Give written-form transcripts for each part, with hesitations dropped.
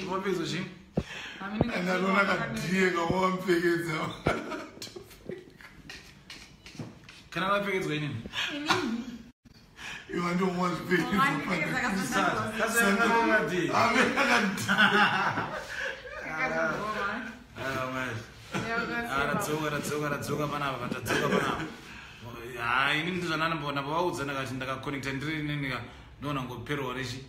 Wapfekedzwa chii? Andanoona kadhiye kawamupfekedza. Kana ndapfekedzwa inini? Iwe ndomwazvipfekedza. Kasakadii. Ave akadhiye. Radzoka, radzoka, radzoka panapa, tadzoka panapa. Ha, inini ndizvananambona pavaudza, ndakati ndakakonekta ndiri inini, ndoona ngoperwa rechi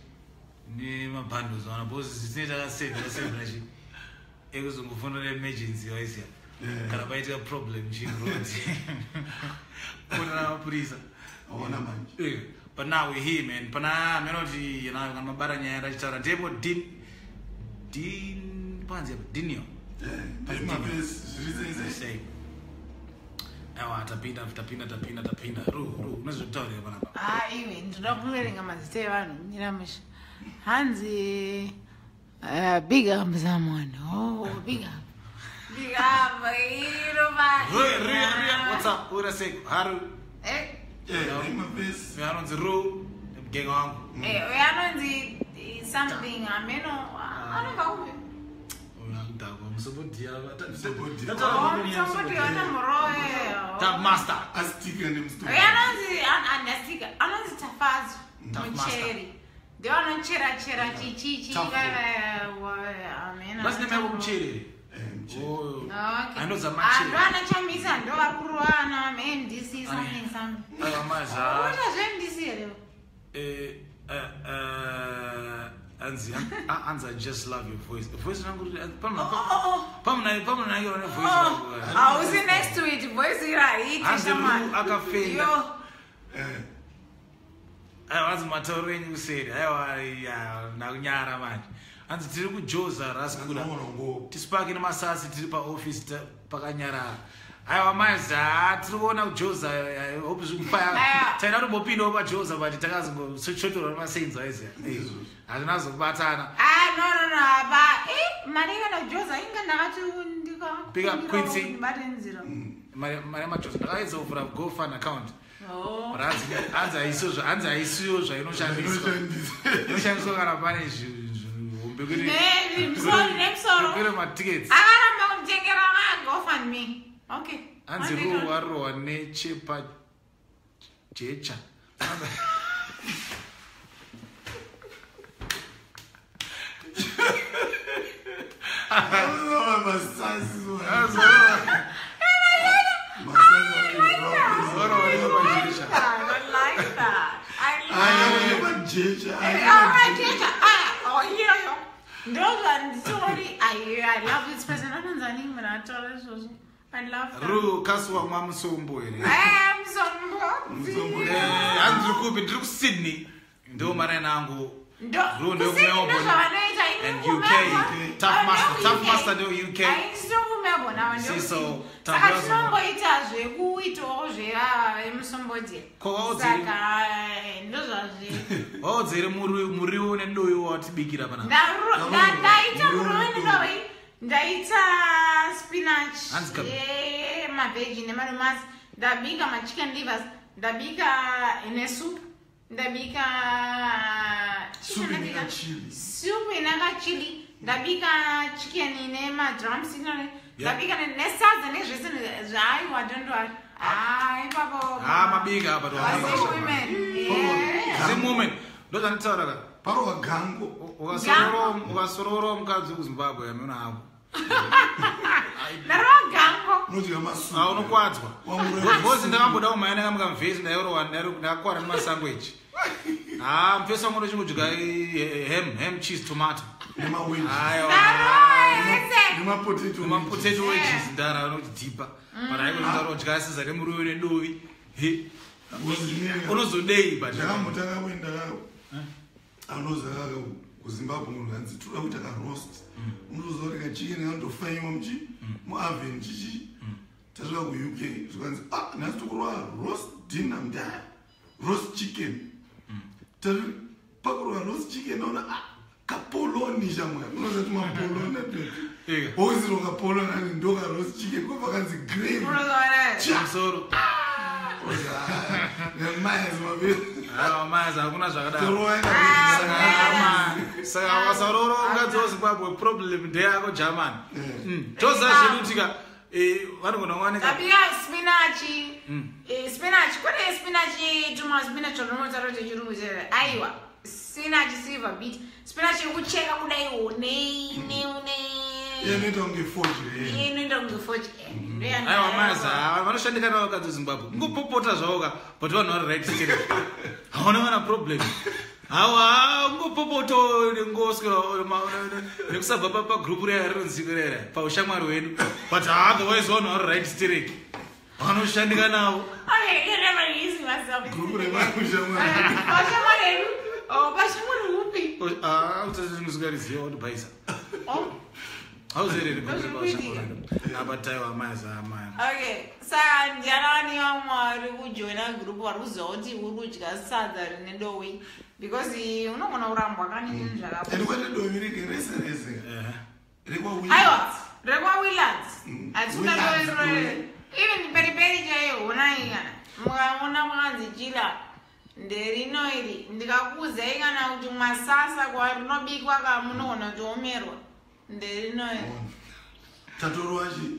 nemabundles ona, because zvisine takasevhera chi ekuzongofonera emergency waisiya kana paitika problem chiroad, fonera mapurisa. Aona manje. But now we're here, man. Pana menoti yena kana mabara nyaya rachitaura ndipo din din panzi apa dinio. Ndezvimapesi zviri sei sei. Sei? Aiwa, tapinda, tapinda, tapinda, tapinda. Ru ru unozvitaurira panapa. Ah, iwe, ndinoda kuverenga mazita evanhu nyiramusha. Hanzi big up someone. Oh, big up, big up irova. Ru ru ru, what's up? Ura sei? Haru. Eh. Ndezvimapesi. Anonzi ru mgenga wangu. Eh, uyo anonzi something, ameno anobva kupi? Ndakwa musobodia. Musobodia. Oh, musombodi wana muroe. Top master. Astika nemusto. Uyo anonzi andasika, anonzi Tafadzo. Tough master. Mucheri ndio anochera chera chichichi. Tough. Ameno. Basi nemeko mucherere. Oh. Okay. Anodza machere. Ndo anachamisa, ndo vari kurovana MDC something something. Aiwa maza. Unoita zveMDC here? Eh, eh, eh, anzi anzi, "I just love your voice." Voice rangu pamuna pamuna ne voice rangu. Hausi next to it, voice iri haiti. Hanzi Shamwari. Ru akafenda. Yo. Aiwa, hanzi matauro enyu kuseri. Aiwa ya, ndakunyara manje. Hanzi tiri kujoza raskura. Anoona. Tisipake nemasasi, tiri paoffice pakanyarara. Aiwa maza, tiri kuona kujoza. Hope zvikufaya. Aiwa. Taida kutombopindawo pajoza, but takazongoshotorwa nemasenzo aiziya, hazvina zokubatana. Ah, no, apa mari kana kujoza inga ndakati. Pick up Quincy. Ndibate nzira. Mari yemajoza ndakaedza kuvhura GoFund account. Oh. But hanzi haisiyo, hanzi haisiyo zvainoshandiswa. Inoshandiswa kana pane zvihombe. Nemusoro, nemusoro. Kwete matickets. Akaramba kunditengera GoFundMe. Okay. Hanzi ru warohwa nechepajecha. Masasi. Warohwa nechepajecha. I don't like that. I like Majecha. Jecha. Ah, oh, iyoyo. Ndozvanditori. I love this person. Anonzani mina ataura izvozvo? I love them. Ru kasuwa mwamusombo here? Eh, musombo. Musombo. Hanzi ndiri kupi? Ndiri kuSydney, ndo maraini angu. Ndo Ru ndo kuSydney. kuMelbourne Ndozvavanoita. and UK. Tough master, tough master ndo UK. Aisitokumelbourne ava. Siso, Saka Tambazo. tinomboita zvekuitawo zvevavemusombodzi. Ko waudziri- Saka ndozvazvi. Waudzere muriwo nedoyo watibikira panapa. Ndaita Muriwo muriwo nedovi. nedovi, ndaita spinach Hanzi mavheji nemadomasi, ndabika machicken livers, ndabika nesoup, ndabika Soup chicken. ine Ndabika kachili. soup ine kachili, ndabika chicken ine madrums. Ndabika nesadza nezvese zvaaiwa. Don't worry. Ah, ipapo. Ha, mabika apa. Zim women. Yeah. Zim women, ndozvanditaura ka. Parowa gango. Ukasorora mukadzi wekuZimbabwe, amuna ako. Ndarova gango. Unodya masupu. Ah, unokwadzwa. Wamureva. Bhozi ndakamboda kumhanya ndakamuka mvhesi, ndairowa, ndakakwara nemasangweji. Ha, mufesi wangu ndochingodya ham, cheese, tomato. Nemawedges. Aiwa. Ndarova yese. Nemapotato. Mapotato wedges, ndara unotidhipa, but haiko sadza nemuriwo nedovi. He, unozodei? But Ndakambotanga kuenda anozaka kuZimbabwe, munhu kanzi toda kuita karoast, unotoziva kuti kachicken kanotofaiwa muchi muoven chichi. Tasvika kuUK, zvikanzi, "Ah, nhasi tokurwa roast dinner." Mnda roast chicken, tari pakurwa roast chicken, naona, ah, kapoloni shamwari, unoziva kuti mapoloni. Ega. Oisirwa kapoloni ani, ndoka roast chicken, kobva kanzi gravy. Unozoona. Musoro. Nemazi maviri. Aiwa mazi, hakuna zvakadaro. Torowa Saka wasaroora mukadzi weZimbabwe, problem ndeyako, German. Toziva zvedu kuti ka vanogona kuwanika. Tabika spinachi. Spinach, kune spinach, tuma spinach unotaura chechirungu chete. Aiwa, spinach silver beet, spinach yekucheka kudaiwo nei nei nei. Inoita kunge forge. Inoita kunge forge. Aiwa mazi, vanoshandika navo vakadzi veZimbabwe kungopopota zvavo ka, but vanhu vari right still, hauna kana problem. Hawa ungopopoto ngoswera nekusabva pagroup riya rinonziko rera paushamwari hwedu, but otherwise vanhu vari right sterek, vanoshandika navo. Okay, you're never using myself. Group remashamwari. Pashamwari hedu. Oh, pashamwari upi? Usikariziva kutibhaisa. Oh. Hauzereri apa taiwa mazi amaya. Okay, saka ndianani vamwe vari kujoina group vari kuziva kuti uri kudya sadza rine dowi? Because unogona kurambwa kani zvinhu zvakaba. And kwete dovi rege rese rese. Rekwa. Aiwa, rekwaWillards. Willards, dovi. Even periperi chaiyo, honai, kana mukaona mwakanzi chila nderino iri, ndikakuuzai kana kuti masasa kwarinobikwa ka, munogona kutiomerwa. Nderino iri. Tatorwa chi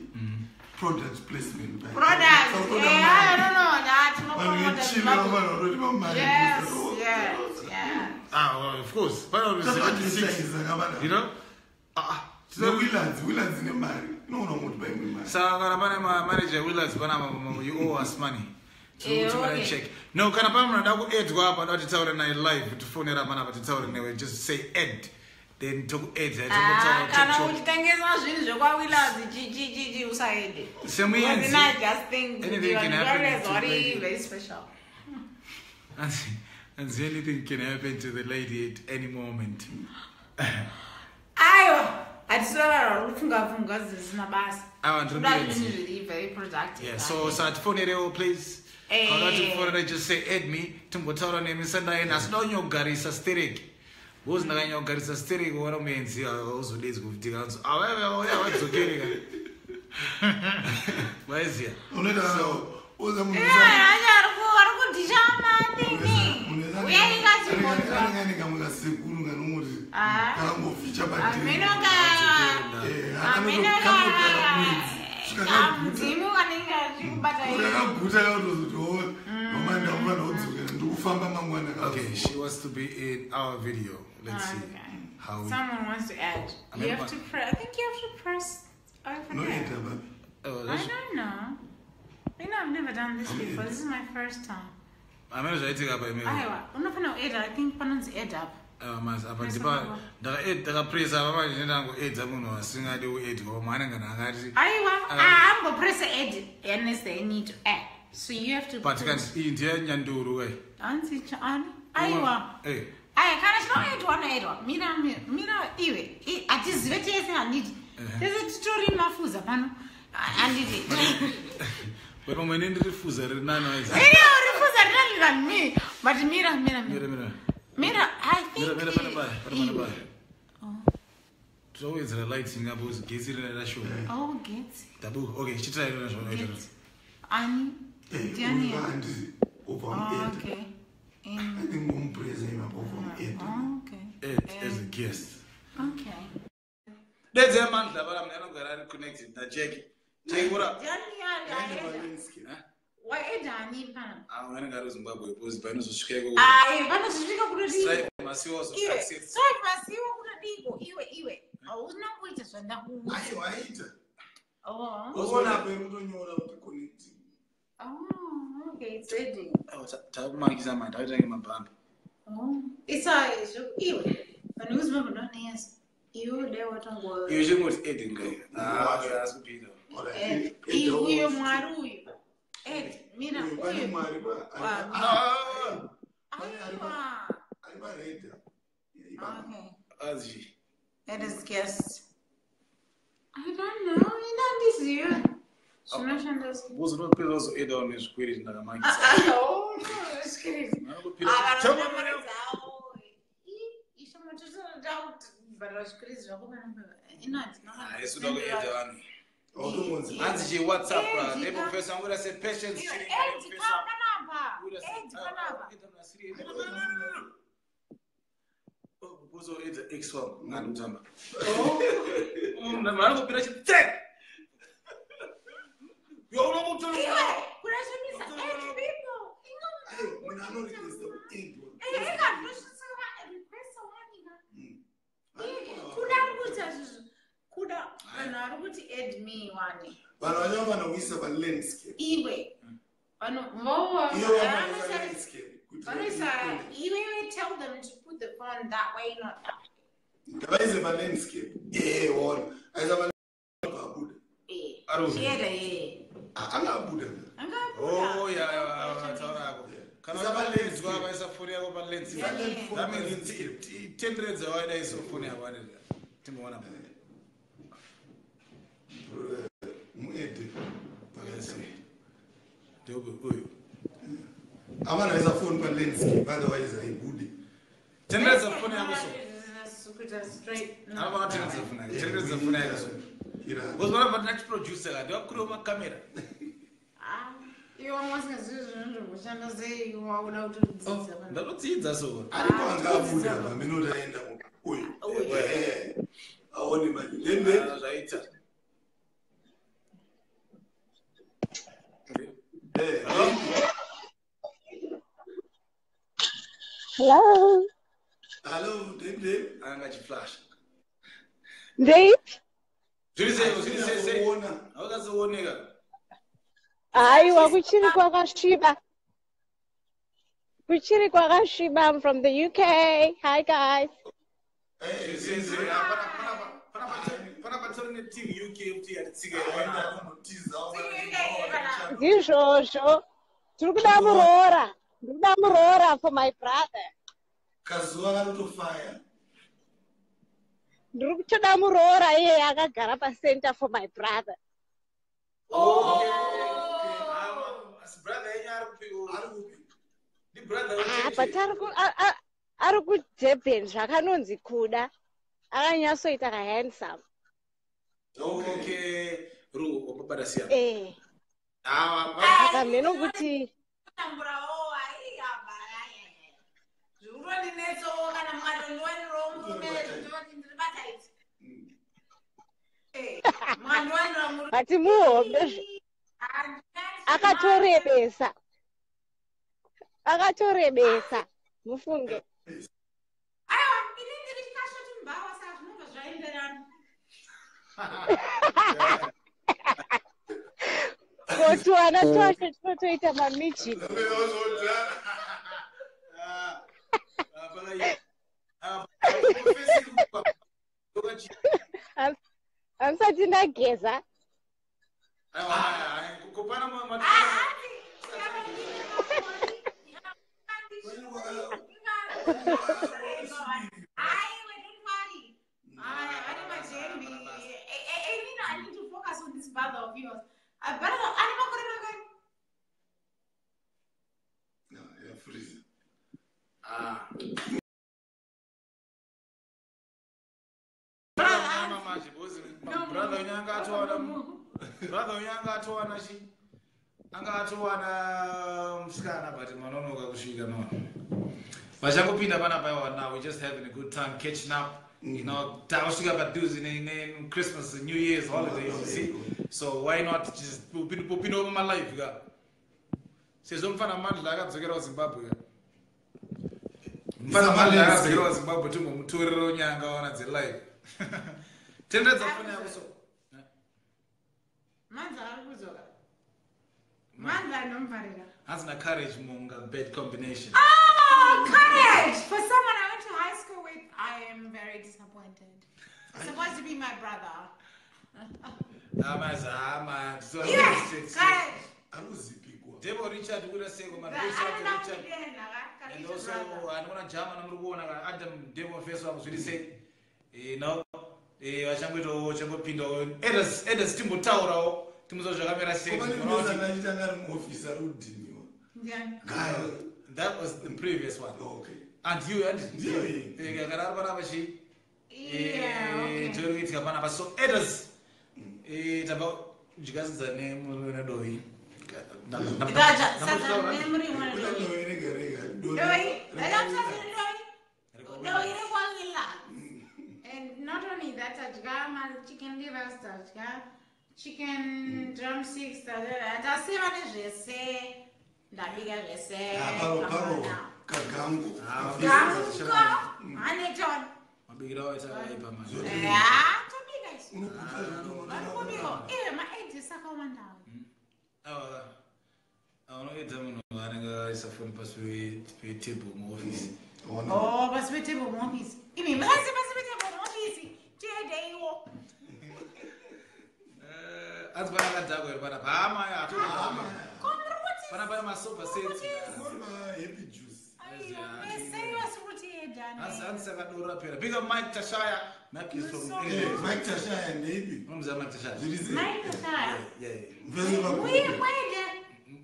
product placement. Product. I don't know that tinopromota Vanhu Zimbabwe. vanotipa mari. Yes. Ah, well, of course pana 76, you know. Ah, Willards, Willards nemari inoona kuti paimwe mari. Saka kana pane manager Willards pana, you owe us money. Eh, Tinokutumira okay. check. No, kana pane munhu ada kuedwa apa, ada titaure naye live, tifonera panapa titaure newe, just say add, then tokuedza. Ah, kana uchitengesa zvinhu zvekwaWillards, chichichichi, usaende. Semuenzi. Because then I just think Anything can happen kuti to vari lady. very special. And anything can happen to the lady at any moment. Aiwa, hatisi vanhu vari kufunga pfungwa zvisina basa. Aiwa, ndiri Toda muenzi. zvinhu zviri very productive. Yeah, so satifonerewo please. Eh. Kana tifonere, just say add me, timbotaura nemi sandaeni. Asi da kunyogarisa stereki, because ndakanyogarisa stereki wana muenzi auzodedzi kufutika anzi avaiva vadzokereka, vaiziya. Unoita kana uza munhu. Yeah, ari kudhisha matini. Uyai kachibonzwa. Anenge kamwe kasekuru kanomoti Ah. kakangoficha. Ameno ka kamudzimu kanenge achikubata. Kakaguta kakutozoti o mama, ndakufanira kudzokera, ndikufamba mangwana. Okay, she wants to be in our video. Let's see how Someone wants to add. I You mean, have to press. I think you have to press. Over there. Noita papi? Oh, I don't know. You know, I've never done this before. This is my first time. Amene zvaitika apa imene. Aiwa, unofanira kuadd. I think panonzi add up. Mas apa ndipa ndakapresa apa manje, ndangoedza munhu asingadi kuedwa, vamwe anenge akati. Aiwa, ambopressa add unless they need to add. So you have to. But kanti iyi ndiye nyanduru we. Hanzi ani? Aiwa. Eh. Aya, kana chinoedwa anoedwa. Mira, mira, mira iwe. Hatizive tese, handiti? Tese titori mafuza pano. Handiti? But pamwe ini ndiri fuza riri nani waizi. Iri uri fuza rinani than me. But mira, mira, Mira, mira. mira. Mira, I think. Mira, mira, pane paya, pane pane iwe. paya. Towedzera lighting apo kuti getsi rina rashoma. Oh, getsi. Dabu, okay, chitrai rina zvaunoita. Getsi. Ani? Ndiani? Handisi ubva Oh, mueda. okay. I think umupresa ipapo, ubva mueda. Oh, okay. Add as a guest. Okay. Dedze mandla vana munhu anogara ari connected na Jackie. Jackie ura. Ndiani ari? Waeda ani pano? Ah, anenge ari kuZimbabwe because painozosvika ikoko. Ai, panozosvika kutodii? Strive masiwo so Iwe, success. sorry, masiwo kutodiko. Iwe, iwe. Hauna kuita zvandakuudza. Aiwa, aita. Oh. Uona apo iri kutonyora kuti connecting. Oh, okay, it's ready. Takumakisa manje, takuita ngemabhambi. Oh. It's a iwe. Vanhu vekuZimbabwe ndovaneyasi. Iwe dai watongo. Iwe chingoti add ngai. Ah, asi kupinda. Eh, uyo mwari uyu. Ed, mira Pane uyu. mwari. Wa- Ah! Aiwa. Ari pareda. Okay. Azi. It is guest. I don't know. Inandiziva. Zvinoshanda sei? Because unopedza uzoedawo nezvikwereti ndakamakisa. Oh, no, zvikwereti. Unongopira- Ah, Chama- vanoda mari dzavo. Ishe, mutotoda kubhadhara zvikwereti zvako panapa. Ino handina Ah, isu toda kuedha vanhu. Autongonzi. Hanzi chi WhatsApp Eh, ndipo ndika. professor angoita se patience Iwe, chiri Ed, panapa. Ed, panapa. Uzoedza ex wangu ngandikutamba. Vanongopinda chi Yo unomutora. Iwe, kurashimisa Ed people. Munhu anorequesta kuendwa. Eh, ingatosvitsa request wanika. Kuda ari kuita zvizvo. Kuda vanhu vari kuti add me wani. Vanhu vanyava vanokuisa palandscape. Iwe. Vanhu vovo Iyo vanoisa landscape. Kuti vanoisa vaone. iwewe tell them to put the phone that way not that way. Ngavaise palandscape. Eh, ona. Aisa palandscape abuda. Eh. Ari Chieda eh. Angabuda. Angabuda. Oh ya taura yako. Kana Isa vakanzwa palandscape. vaisa foni yako palandscape. Isa Yeah. That means landscape. tenderedza waida iso foni yako aneta. Timboona. Muede. Ndobe uyu. Avana vaisa phone palandscape otherwise haibude. Tenderedza foni yako so. Kuita straight. No. Anofana kutenderedza foni yako. Tenderedza foni yako so. Ira. Because vanobva tinachiproducer ka ndivakuriwo makamera. Ah, iwe wanga usingazivi zvinozvomboshanda sei wakuda kutodzidza pano. Ndatodzidza so. Aripo angabuda pamene kuti aenda uyu. Uyu. Eh, aone manje. Lembe. Ah, zvaita. Eh. Hello. Hello, Dende. Anga achiflasha. Ndeipi? Zviri sei zviri sei sei. Kuona. Haukazioneka. Aiwa kuchiri kwakasviba. Kuchiri kwakasviba. I'm from the UK. Hi guys. Eh, Zviri sei sei. Ah, Panapa tori neteam UK futi yatitsika aenda kunotiza. Ndizvozvo. Tiri kuda muroora. Ndiri kuda muroora for my brother. Kazuva kanotofaya. Ndiri kutoda muroora iye akagara pacenter for my brother. Oh. Asi brother yenyu ari kupi? Ari kupi? Ndi brother Ah, wechechi. but ari ku- ari kuDurban zvakanonzi kuda. Akanyatsoita kahandsome. Okay. Ru wapabata siya. Eh. Ah, Saka mheno kuti Tamburawo, ai, apa, ai, ai, ai. Zvirikutondinetsawo kana mukatondiwanirawo murume ndinoti ndiri bataiti. Eh, mukandiwanira murume. but muhombe zve. Akatorebesa. Akatorebesa. Mufunge. Aiwa, ini ndiri chikashoti mubhawa saka zvinobva zvaenderana. Kotuana twacho tinotoita mamijini. Ah, ah, pakaipa. Ah, Hamusati ndageza. Aiwa, aiwa, kupana Ah, hanzi, Aiwa, don't worry. Aya, vane majembi. Inini, I need to focus on this brother of yours. Ah, brother, ane makore mangani? Yeah, freeze. Brother uyu anga atowana brother uyu anga atowana chi anga atowana musikana but manonoka kusvika no vachangopinda panapa iwa now we just having a good time catching up takusvika padhuze ne-Christmas, New Year's holidays, you see, so why not just kupindawo mumalive ka sezvo mufana Mandla akadzokera kuZimbabwe ka mufana Mandla akadzokera kuZimbabwe timbomutorerawo nyanga wana dzelive. Tenderedza foni yako so. Mandla ari kudzoka. Mandla anomufarira. Hanzi naCourage Munga, bad combination. Oh, courage! For someone I went to high school with, I am very disappointed. Supposed to be my brother. Amazama. Yeah, courage. Anozipikwa. Debo Richard kuda seko Anoda Richard. kundidena, ka- And Courage also brother. andikuona jama namuri kuona ka Adam Debo first wangu zviri sei. No. Vachangoitawo changopindawo. Elders Elders timbotaurawo timuza zvakamira sei. Komane Tinoona kuti- achita ngari muofisi ari kudhiniwa. Ndiani? Gaya. That was the previous one. Okay. And you and Ndiyo iyi. Kana ari panapa chi. Yeah, okay. Tori kuitika panapa. So Elders tabva Kudya sadza nemuriwo nedovi. Ndadya sadza nemuriwo Kuda nedovi. dovi rega rega. Dovi, ndadya sadza nedovi. Dovi rekwawila. And not only that, tadya ma-chicken livers, tadya chicken drumsticks, tadya tasiva nezvese. Ndabika zvese. Paro paro kagangu. Gango, aneton. Mabikiro acho akaipa manje. Ya, tobika isu. Unokuta zvekuti Vari unotoda. kubika. Iye ma-edges akawandawo. Awa. Aunoedza munhu anenge aisa foni pasi petable muofisi. Ona. Oh, pasi petable muofisi. Imi masi pasi petable muofisi. Tiendeiwo. Anzi pana akadhakwa here panapa? Hama Hama. Ko muri kuti Pana pane masofa sets. Unoti ma-happy juice. Aiwa, mesei vasi kuti edane. Hanzi hanzi saka doro rapera. Big up Mike Tashaya. Mike is from So- Eh, Mike Tashaya ndeipi? Unomuziva Mike Tashaya? Zviri sei? Mike Tashaya. Yeah, yeah. Mfesi Uye vaGokwe. mwede.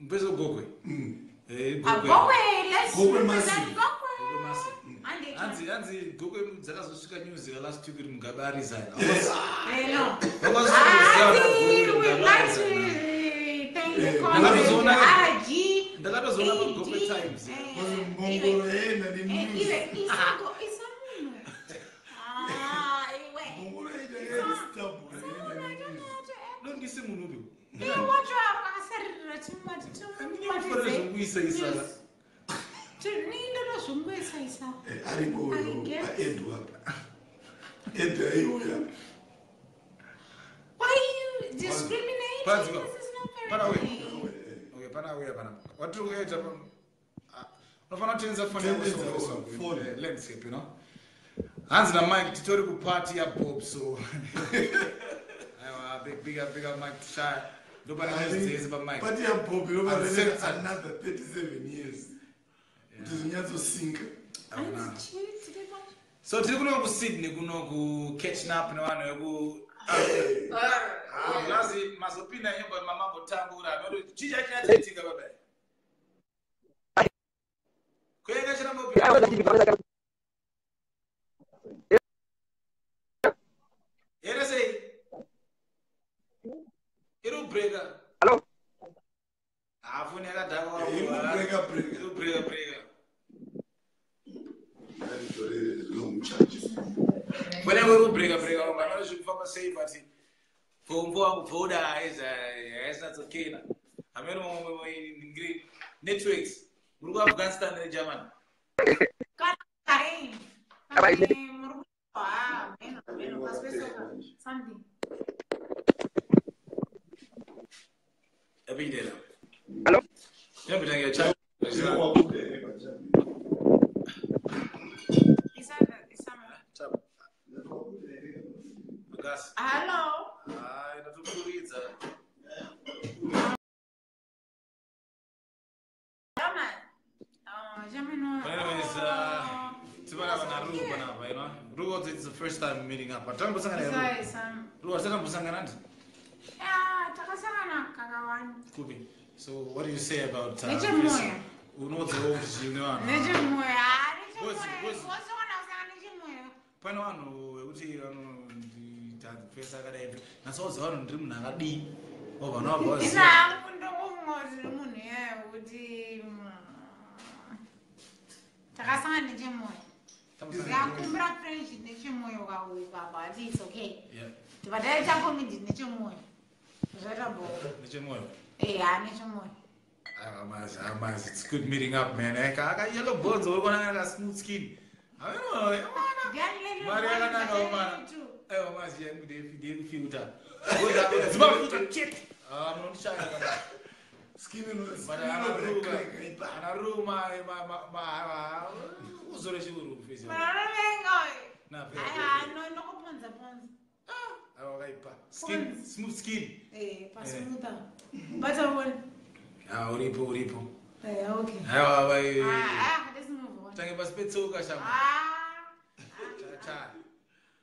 Mupesi weGokwe. Eh, Gokwe. Agokwe, let's Gokwe represent massive. Gokwe. Gokwe massive. Handei. Hanzi hanzi Gokwe dzakazosvika news last week kuti Mugabe aresign. Eh, no. Vakazosvika Hanzi, kuti we'd Mugabe like aresign. to thank the Eh, comrade ndakatozoona- RG. Ndakatozoona paGokwe AD. Times. Eh, Mbongoro iwe. yaenda Eh, nenews. iwe, isa munhu. Ah, iwe. Mbongoro yaenda yaenda Isa munhu, I don't nenews. know how to act. Dongise munhu upi? Iwe wacho akasaririra timati Andinyakufarira zvokuisa isa. Nindotozvongoisa isa. Eh, ariko I uyo guess. paEdward. Ed aiuya. Why you discriminating? Panzwa. This is not very Pana we. nice. Okay, pana uya pana. Watiri kuita pa Ah, unofanira kutengesa phone yako Tengesa so- so- phone. eh, landscape, you know. Hanzi naMike titori kupati yaBob so. Aiwa, big big up big up Mike Tashaya. Ndopane I news think dzese paMike. Party yaBob inofanira Uncensored. another 37 years. Kuti zvinyatsosinka. Hanzi chii tiri pa- So tiri kuno kuSydney kuno ku catching up nevanhu veku Ah, blazi mazopinda nyumba mamambotangura. Chii chachinyatsaitika baba? Kuyenga chirambopinda. Here sei? Iri kubreka. Hello? Ah, foni yakadhakwa. Eh, iri kubreka, breka. Iri kubreka breka. Ngaritore long charges. Foni yako iri kubreka breka. Ungano zvikufamba sei but pfumvu wangu pfuda haisinatsokhena. Hameno mamwe networks. Muri kuAfghanistan neGermany. Kana Bahrain. Abai. Pamwe muri ku- Ah, meno, meno, pasi pesoka. Something. Yapindela. Hello? Yapindela cha. Wabuda here pachabi. Isa- Wabuda here. Magasi. Hello. Ah, inatokuridza. German. Oh, German. But anyways, Tipanapa naRu panapa, you know. Ru also it's the first time meeting up. But tambosangana Isa, here. isa. Ru wasakambosangana ndi? Yeah, takasangana kakawanda. Kupi. So what do you say about Nechemoyo. Unodzewo kuti chii nevanhu? Nechemoyo, ah, Bozi, nechemoyo. bozi. Wosokona kusangana nechemoyo. Pane vanhu vekuti vanondipesa akadai. Nasoudza vanhu ndiri munhu akadii. Wabva vanobva Ina vaziva. hangu ndokunga kuti ndiri munhu iyeyo kuti takasangana nechemoyo. Tambosangana. Ndakumbira French nechemoyo ukauka but it's okay. Yeah, Tibva taita comedy nechemoyo. Zvaita bho. nechemoyo. Eh, ha nechemoyo. Ah, mazi, ah, mazi, it's good meeting up, man. Eh, Aka yellow bones, uri kuona kana smooth skin. Ameno, eh, mwana. Ndiani Mari yakanaka umana. Aiwa mazi yangu ndeyekufilter. Dzima filter check. Ah, munondishaya kana. Skin ino- But skin inobva yakreka ipa. anaru ma ma ma ma uzore chiuru face. Munovenga. Na pera. Aiwa, no nokuponza ponza. Aiwa wakaipa. Skin, smooth skin. Eh, pasmoother. But I won't. Ah, uripo uripo. Eh, okay. Aiwa vai. Ah, ah, let's move on. Tange pasi petsoka shama. Ah. Cha cha.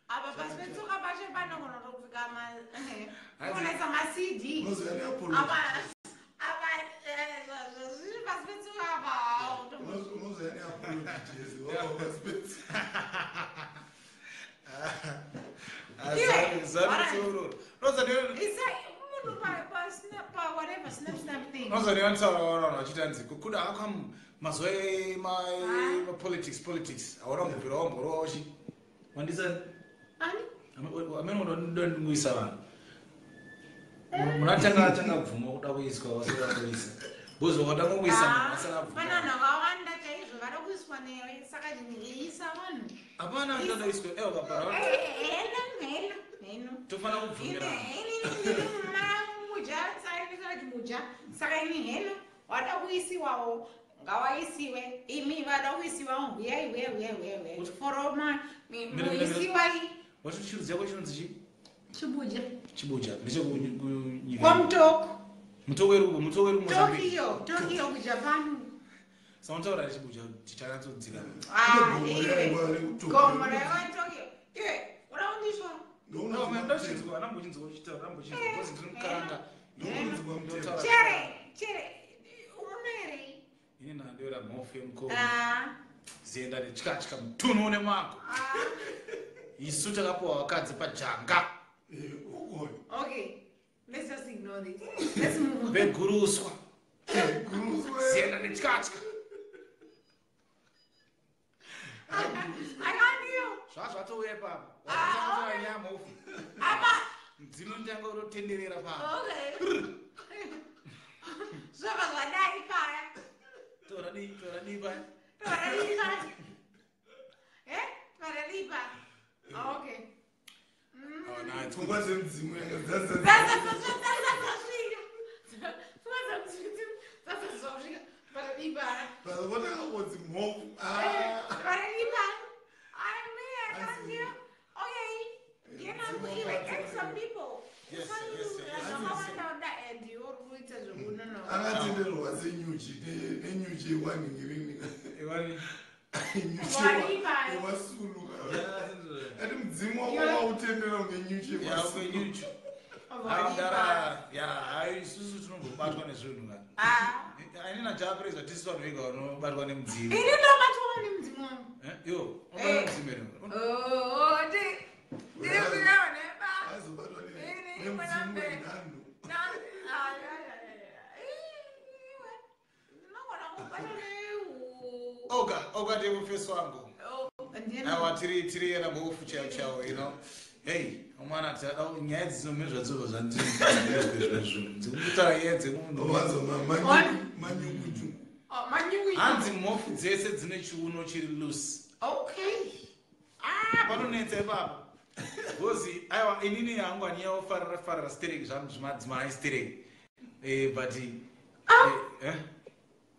Apa pasi petsoka pacho panogona kutopfeka ma kunoisa ma CD. Unoziva neapology. Apa apa zviri pasi petsoka apa. Unoziva neapology jezi. Wabva pasipetsi. Ah, Iwe, zari alright. tsororo. Roza ndiyo Isa munhu pa pa snap, pa whatever snap snap thing. Unozondivanitaura vanhu vachiti anzi kuda akam mazuva emapolitics politics hauna kumbobvira wamborowa uchi wandisa. Ani? Amene ndongoisa vanhu munatanga atanga bvuma kuda kuiswa vasada kuisa because wakada kungoisa munhu asina Pana bvuma. vanhu vakawanda chaizvo vada kuiswa newe, saka isa vanhu. Hapana anoda kuiswa ewa kapara. Heno, heno, heno. Tofanira kubvumirana. Muja muja, saka ini heno wada kuisiwawo ngawaisiwe, imi vada kuisiwawo huyai, huyai, huyai, huyai, huyai, foroma muisiwai. Wati chirudzi chako chinonzi chii? Chibuja. Chibuja ndechekunyika. Kwamutoko. Mutoko iri mutoko iri Mozambique. Tokyo, Tokyo kuJapan. Sautaura chibuja tichanatsodzika. Ah, Gomo iwe. raingwa rekuTokyo. Gomo raingwa Tokyo, iwe uda kundiswa. Ndochinzwa ndambochinzwa uchitaura, ndambochinzwa because ndiri mukaranga. Ndokunzwa mutemo. Chere chere unoerei? Ini ndandoera mhofu yemukoma. Ah. Zienda netyatya mutunhu une mako. Ah. Isu takapuwa vakadzi pajanga. Ukoyo. Okay, let's just ignore this, let's move on. Veguruswa. Guruswe. Zienda netyatya. I can't deal. Zvazvatouya ipapo. Ah, Watangaa nyaya mhofu. Apa. Dzinotanga kutotenderera pano. Okay. Zvobva zvadai paya. Tora dii, tora dii paya. Tora paya. Eh? Tora paya. Okay. Oh, nah, it's Pfungwa dzemudzimu yanga dzazadza. Dzazazazazazasvika. Pfungwa dzemudzimu dzazazosvika. Tora paya. Pazokotakakotsi mhofu. Eh, tora paya. I mean, I can't deal. Okay. You know, we get some people. Yes. Zvakawanda and uri kuita zvekunonoka. Akatenderwa senyuchi nenyuchi yekwanhingirini. Iwani. Nyuchi Waripa. yewasulu. Yeah, Ati mudzimu wako wautendera kunge nyuchi yeah, yewasulu. okay, nyuchi. Waripa. Ndara, ya, hai, isusu tinombobatwa nezvinhu ka. Ah. Ini naJapres hatisi vanhu vega vanobatwa nemudzimu. Ini ndobatwa nemudzimu wangu. Eh, Yo, unobatwa nemudzimu here? Oh, ndiri kuyawo neba. Azobatwa Ini nemudzimu mwanambe. wenhando. Na- ah, ya, ya, ya, ya. Iwe, ndinogona kubatwa Oga, oga ndiye mufesi wangu. Oh, ndiye- Aiwa, tiri yena mhofu chaiwo chaiwo, you know. Hey, mwana nyaya dzinomwe zvadzobva zvandizvezvezvo. Dzikutaura nyaya dzemunhu. Wazo One. manyukunyuku. Oh, manyuwi. Hanzi mhofu dzese dzine chiuno chiri loose. Okay. Ah, panonetsa ipapo. Because aiwa inini hangu handinyaufarira farira stereki zvangu zvemadzimai stereki. Eh, but eh.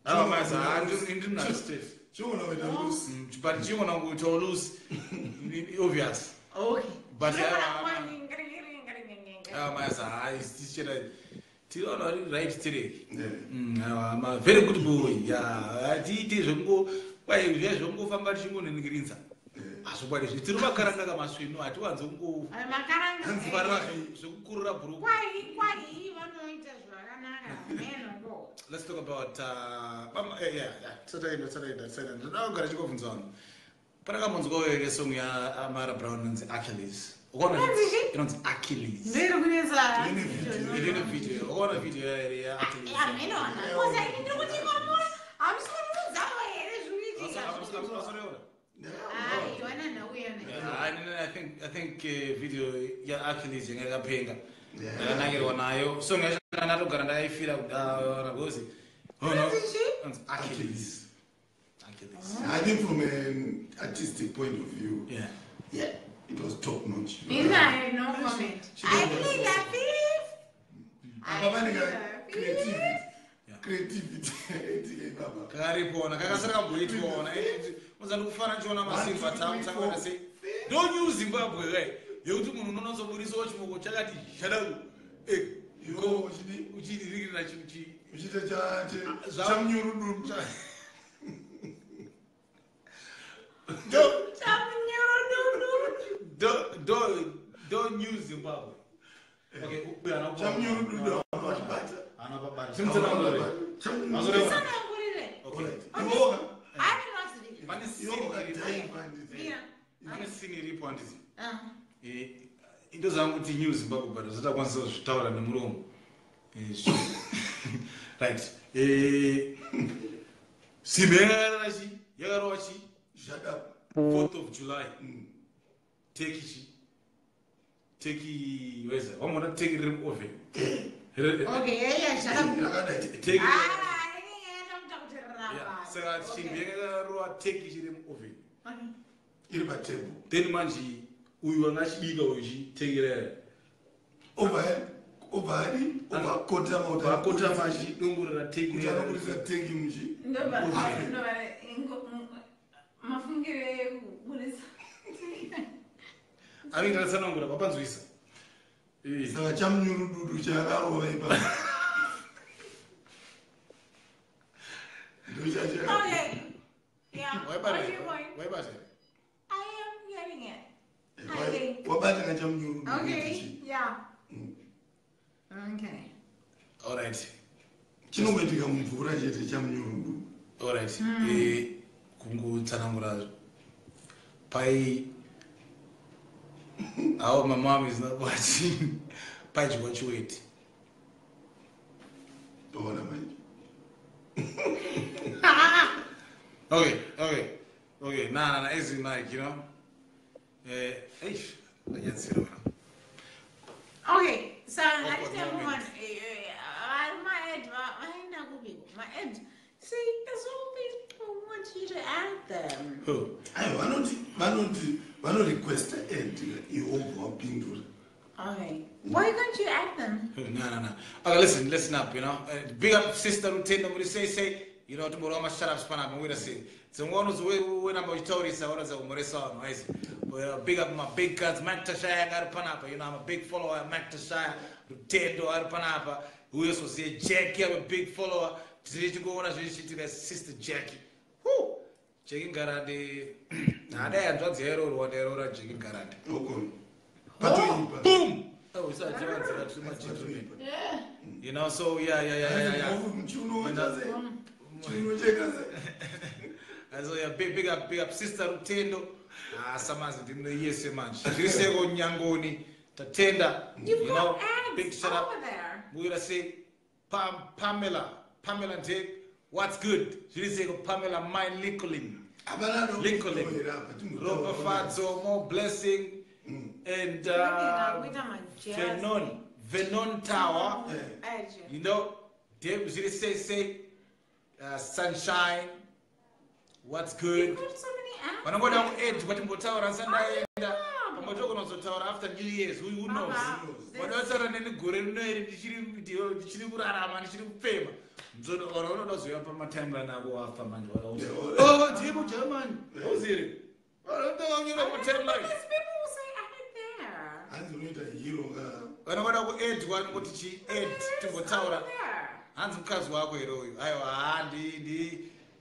Aiwa maza, ndiri muna straight. Chiona kuita loose. But chingona kuitawo loose. Obvious. Okay. But Ndinogona aiwa, kuva ngiri. Aiwa maza, hayi tichera tiri vanhu vari right stereki. Yeah. Aiwa, ma very good boy. Yeah, hatiiti zvekungo kwai zviya zvekungofamba tichingoningirinza. Azvokwadi zvi tiri makaranga kamasvinu hatiwanzi kungo Ai, makaranga. farira zvekukurura bhuruku. Kwai vanoita zvakanaka. Meno. Let's talk about yeah. Tisataenda, tisataenda, tisataenda. Ndoda kugara chikobvunza vanhu. Panakambonzwawo here song yaAmara Brown inonzi Achilles? Ukaona Inonzi chii? Inonzi Achilles. Ndiri kunetsa. Ine video. Ine video. Ukaona video here yaAchilles? Ameno, kosa ini ndiri kuti kwamuri hamusi kutiudzawo here zviri kuitika? Asoreona? Ai, wana nauya ne. Yeah, I think video yaAchilles yanga yakapenga. Yeah. Ndakanakirwa nayo. Song yacho ndatogara ndaifira kudara because Inonzi chii? Inonzi Achilles. Achilles. I think from an artistic point of view, Yeah. yeah, it was top notch. Ini I have no comment. She I did plead the fifth. Apa pane ka I creativity. Yeah. Creativity. Etike baba. Kakaripona kakasara kamboitwaona uzandi kufana chiona masilva One, two, tamu three, tangana four. sei ndo new Zimbabwe kai yekuti munhu unonatsoburisawo chimoko chakati chadaro. Iwo uchidi Uchiririra chichi uchiita Zva- chamunyurududu. ndo Chamunyurududu. ndo new Zimbabwe. Okay, uyu haana Chamunyurududu vanhu vachibata. haana pabata. Simutsanangurire. Chamunyurududu. Tsanangurire. Okay. Alright. Iwoka. I haven't watched the video. Pane scene Iwoka iripo. dhaiva handiti. Mira. Pane scene iripo handiti. Ah. Into zangu kuti new Zimbabwe but zvatakwanisa kuzvitaura nemuromo. Right. Simbi yakarara chi? Yakarova chi? Shut up. 4th of July. Turkey chi? Turkey, where's it? Wamona turkey riri muoven. Okay, yeah, shut up. Yakadai. Turkey. Ah, yeah, kuti Yeah. rapa. Saka simbi yakarova turkey chiri muoven. Okay. Iri patable. Then manje uyu anga achibika uyu chi turkey raya. Over over over kota mauta. Vakota machidongorera turkey Kuti raya. anoburitsa tengi muchi. Ndobva mafungiro ekuburitsa. Anenge akatsanangura papanzwisa. Saka chamunyurududu chakarova ipapo. Ndochacha. Okay. Yeah. Waibata What's here? your point? Waibata here? I am getting it. I think. Wabata kachamunyurududu. Okay. Yeah. Okay. All right. Chinongoitika mumvura chete chamunyurududu. All right. Kungotsanangura pai how my mom is not watching paidyiwa chiweti. Toona manje. Okay. Nah. As in like, you know. Eish, ndanyatsira wena. Okay. So Awkward ngatite moment. move on. Ma-ed vaenda kupiko ma-ed. See, there's all people who want you to add them. Who? Aiwa vanoti vanoti vanorequesta ed iwe wobva wapindura. Okay. Why can't you add them? Who? No. Okay, listen up, you know. Big up sister Rutendo muri say say, you know, tomorrow ma shut up span up wait a say. Dzimwe unozi wenamba uchitaurisa unoza kumhoresa vanhu vaisi. Big up my big guns, Mac Tashaya ari panapa, you know, I'm a big follower of Mac Tashaya, Rutendo ari panapa. Who else was here? Jackie, I'm a big follower. Tiri chingoona zvichiitika sister Jackie. Woo! Jackie Ngarande. Hadai hanzvadzi yairoorwa ndairoora Jackie Ngarande. Okona. Patoipa. Boom! Oh, isajivanzira tiri magentlemen. You know, so yeah. Muchiuno chase. Chiuno chekase. And so yeah, big up sister Rutendo. Ah, samazi ndino yese manje. Zviriseko Nyangoni. Tatenda. You've you got know, ads big shout out. over there. We're gonna say Pamela Ndek, what's good? Zviriseko Pamela Mine Lincoln. Hapana Lincoln. apa timbotaura. Ropafadzo, more blessing. And Kuita majazz. Venon Tower. Edge. You know, Dave Ziri say, sunshine, what's good? You've got so many ads. Vanongoda kued kuti mbotaura ndisandaenda Ah. pamwe togonozotaura after New Year's, who knows? Baba, Vanotaura neni gore rino iri ndichiri kurarama ndichiri kupfema. Ora unoda kuzoya pamatimeline ako wafa manje. Oh, ndiye muGermany. Uziri. Vanotonyora patimeline. These people will say add it there. Hanzi unoita hero ka. Vanogoda kuedwa vanongoti chi ed timbotaura. There. Hanzi mukadzi wako here uyu aiwa ha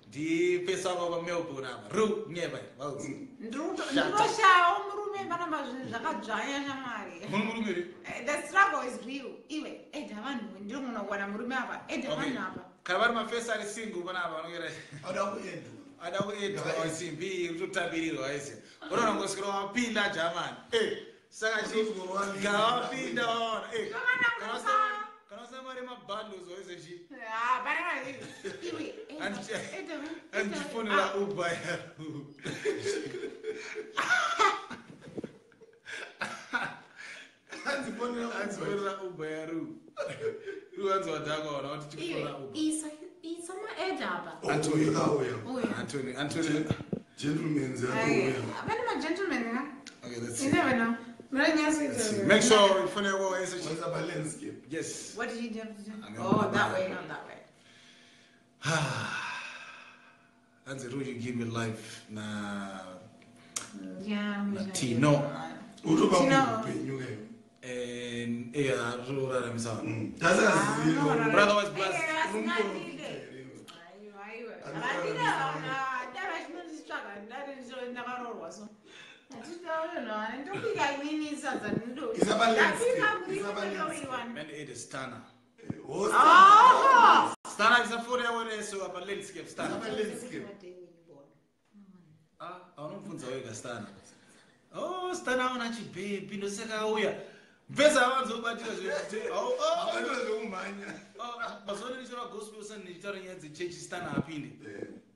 ndipesa wako pamelbourne apa ru nyeva vaudzi Shut up. Ndinoshayawo murume panamba zvinhu zvakadzvanya shamwari. muri murume here The struggle is real. Iwe, eda vanhu ndinogona kuwana murume apa, eda Okay. vanhu apa. Kana vari mafesi ari single panapa vanongera Ada kuedwa. ada kuedwa simbi kutotambirirwa aisi unoona ngoswera wapinda jamani. Saka chi kana wapinda waona kana usina mari mabundles waise chi Ah, panapa iwe, eda eda vanhu, eda andichifonera vanhu. Uber yaru. Hanzi fonera Uber. Andifonera Uber yaru. Ruwanzi wadhakwa wana kuti Iwe, chifonera Uber. isa maed apa. Antonio akauya. Uya. Antonio. Gentlemen's Aye. akauya. Pane magentlemen ka? Okay, let's You see. never know. Let's see. Make sure ufonera kwa waise chi. Waisa palandscape. Yes. What did you do? I mean, Oh, that way, not that way. Hanzi Ru, you give me life na Yeah. Na Tino. Utopa Tino. munhu upenyu kayo. And yeah, ruraramisa vanhu. Tasaziva. Brother was blessed. Isa palandscape. Isa palandscape. Man it is Stana. Host. Stana is a phone yavo nesu apa landscape Isa Stana. palandscape. Ah, aunomubvunza wega Stana. Oh, Stana aona chibhebhi ndosaka auya. Mvesa avanzobatira zvekuti Avanhu zvekumhanya. Mazuva ano ndichitora gospel sun ndichitaura nyaya dzechechi, Stana apinde.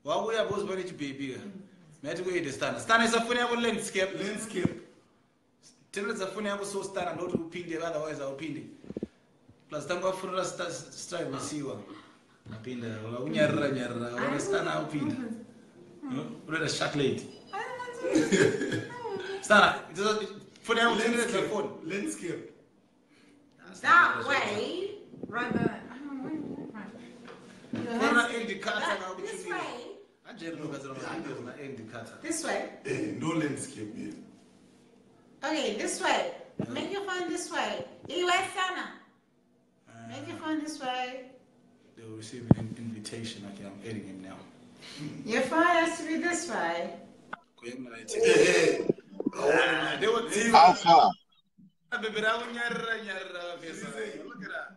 Wakuya boss pane chibhebhi ka. Mati kuende Stana. Stana, isa foni yako landscape. Landscape. Tenderedza foni yako so, Stana, ndoti upinde, otherwise haupinde. Plus tanga wafonera Strive Masiyiwa. Apinda, wakunyarira nyarira. Wana Stana aupinda. Unoita shark lady. Stana, foni yako, tenderedza foni. Landscape. That way, rather. I don't know. Right. Fonera Andy Carter. This way. Anjeri ndogadzira mavideos na Andy Carter. This way. No landscape here. Okay, this way. Make your phone this way. You way, Sana. Make your phone this way. They will receive an invitation. Okay, I'm adding him now. Your phone has to be this way. How far? Bebe rakunyarira nyarira vesa. Look at that.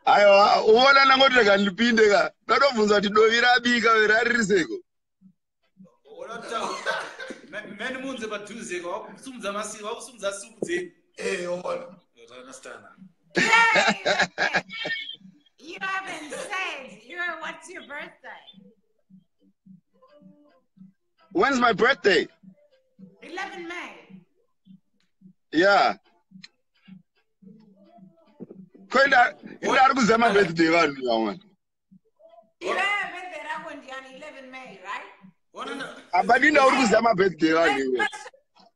Aiwa, uona nangoti rega ndipinde ka, ndatobvunza kuti dovi rabika raririseko. Meni munze padhuze ka, wakusumudza masi, wakusumudza supu dzenyu. Ona. Understand. You haven't said you're what's your birthday? When's my birthday? 11 May. Yeah, koenda inda ari kuziva mabirthday vanhu vamwe. You have birthday rako ndiani 11 May, right? Ona Apa dinda uri kuziva mabirthday vanhu iwe.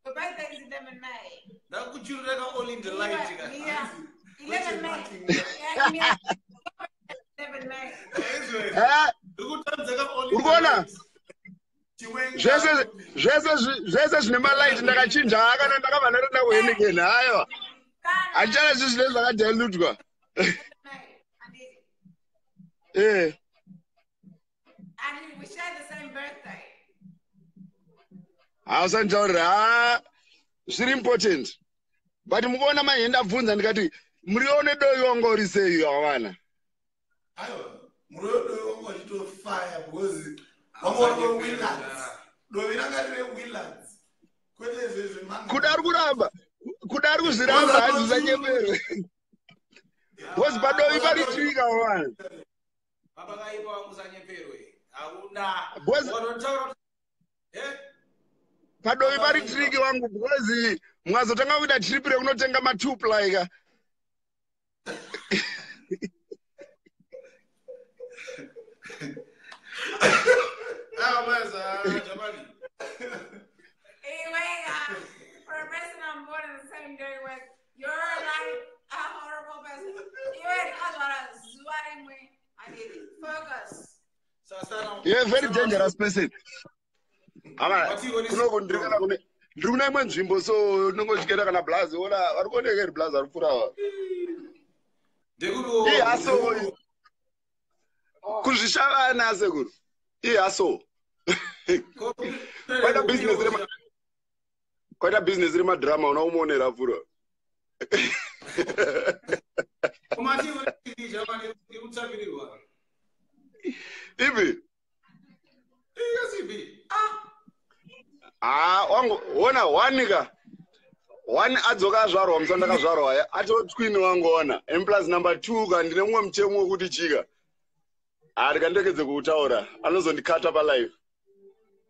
Your birthday is 11 May. Ndakuchurira ka all in the light ka. Yeah. 11 May. Yeah, yeah. 11 May. Eh, Ndikutambidza ka all in uri the kuona light. Zvese zvine malaiti ndakachinja kana ndakabva ndarenda kuHeineken. Haiwa, handichana zvi zvine zvakadhailutwa. May. Anditi. And we share the same birthday. Hausanditaurira, ha, zviri important, but mukuona manje ndabvunza ndikati muriwo nedovi wanga uri sei wavana? Aiwa, muriwo dovi wanga uchitofaya because wanga uri weWillards. Dovi ranga riri Willards, kwete zvezvemanga. Kuda ari kuramba, kuda ari kuzviramba, hanzi usanyeperwe because padovi pari trika wavana. Baba kaipa wangu, usanyeperwe. Hakuna. Wanotaura kuti eh? Padovi pari tricky wangu because mwazotanga kuita trip rekunotenga matuply ka. Ah, maza, Jamani. Anyway, for a person I'm born on the same day with, you're like a horrible person. Iwe ndakazvara zuva rimwe. Anditi. Focus. Sasa You're a very dangerous person. Ama kunoko ndiri kana kune ndiri kuna imwe nzvimbo, so unongotyera kana blazi ona vari kuoneka iri blazi ari kupfuura ava. Ndekuti Ihaso kuzvishavana sekuru, ihaso kwaita business remadhirama una umuonera apfuura. Kumati Jamani ikutsavirirwa. Ipi? Iyasipi. Ha, wangu, ona one ka one adzoka azvarwa musi wandakazvarwa ya ato twin wangu ona, and plus number two ka ndine mumwe mutemo wekuti chika handikandegedze kuutaura, anozondikata palive.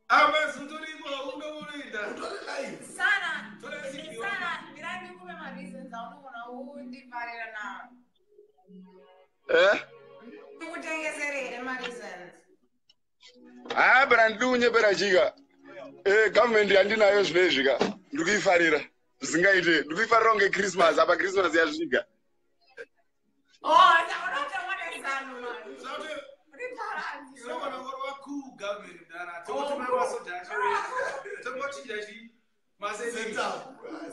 Amasi utoriko unoita. Utori live. Sana, Tora sipi. Sana, mirai ndikupe mareasons aunogona kundifarira nawo. Eh. Ndikutengesere here mareasons? Ha, bra, ndiri kunyepera chika. Government yandinayo zvinezvi ka ndiri kuifarira zvisingaite, ndiri kuifarira kunge Christmas apa, Christmas yasvika. Oh, saka unotoona zano manje. Uri paradzi. Sokona ngorova cool government mdara. Tongoti masoja acho. Tongochinja chi maseti. Setup.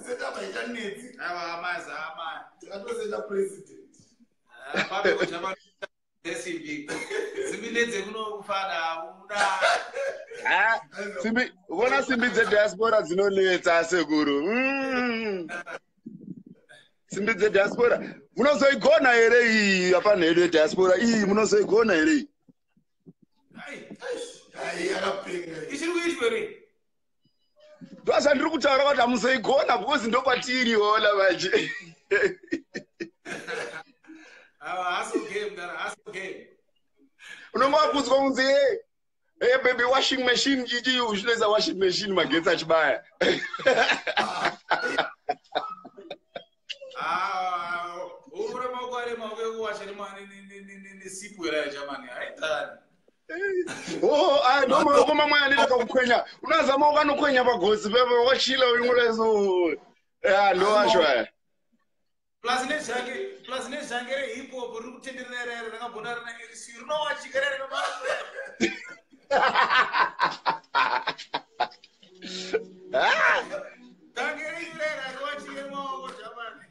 Setup haichanetsi. Aiwa maza ama. Takatoseta president. Pape ko Jamani desipi. Simbi kuno kufana uda. Ha, simbi vona simbi dzediaspora dzinonetsa sekuru. Simbi dzediaspora munozoigona here iyi apanhedu yediaspora iyi, munozoigona here iyi? Ai, Ai, yakapenga. Ichiri kuitwa here? Ndozvandiri kutaura kuti hamuzoigona because ndokwatiri ona manje. Unonge wakudzwa kunzi hey, hey baby, washing machine chichi, uchinoisa washing machine magetsi achibaya. Ura maoko ari maoko ekuwasha nesipu here yachamani haitani. Oh, ah, ndo maoko mamwe anenge akakukwenya. Unoziva maoko anokwenya pagosi pepe wachila uingoleso. Ya, ndo acho aya. Plus nezhange rehip hop riri kutenderera rere rakambona rina RC rinowachika rere. Dhange renyu rere riwachike maoko jamani.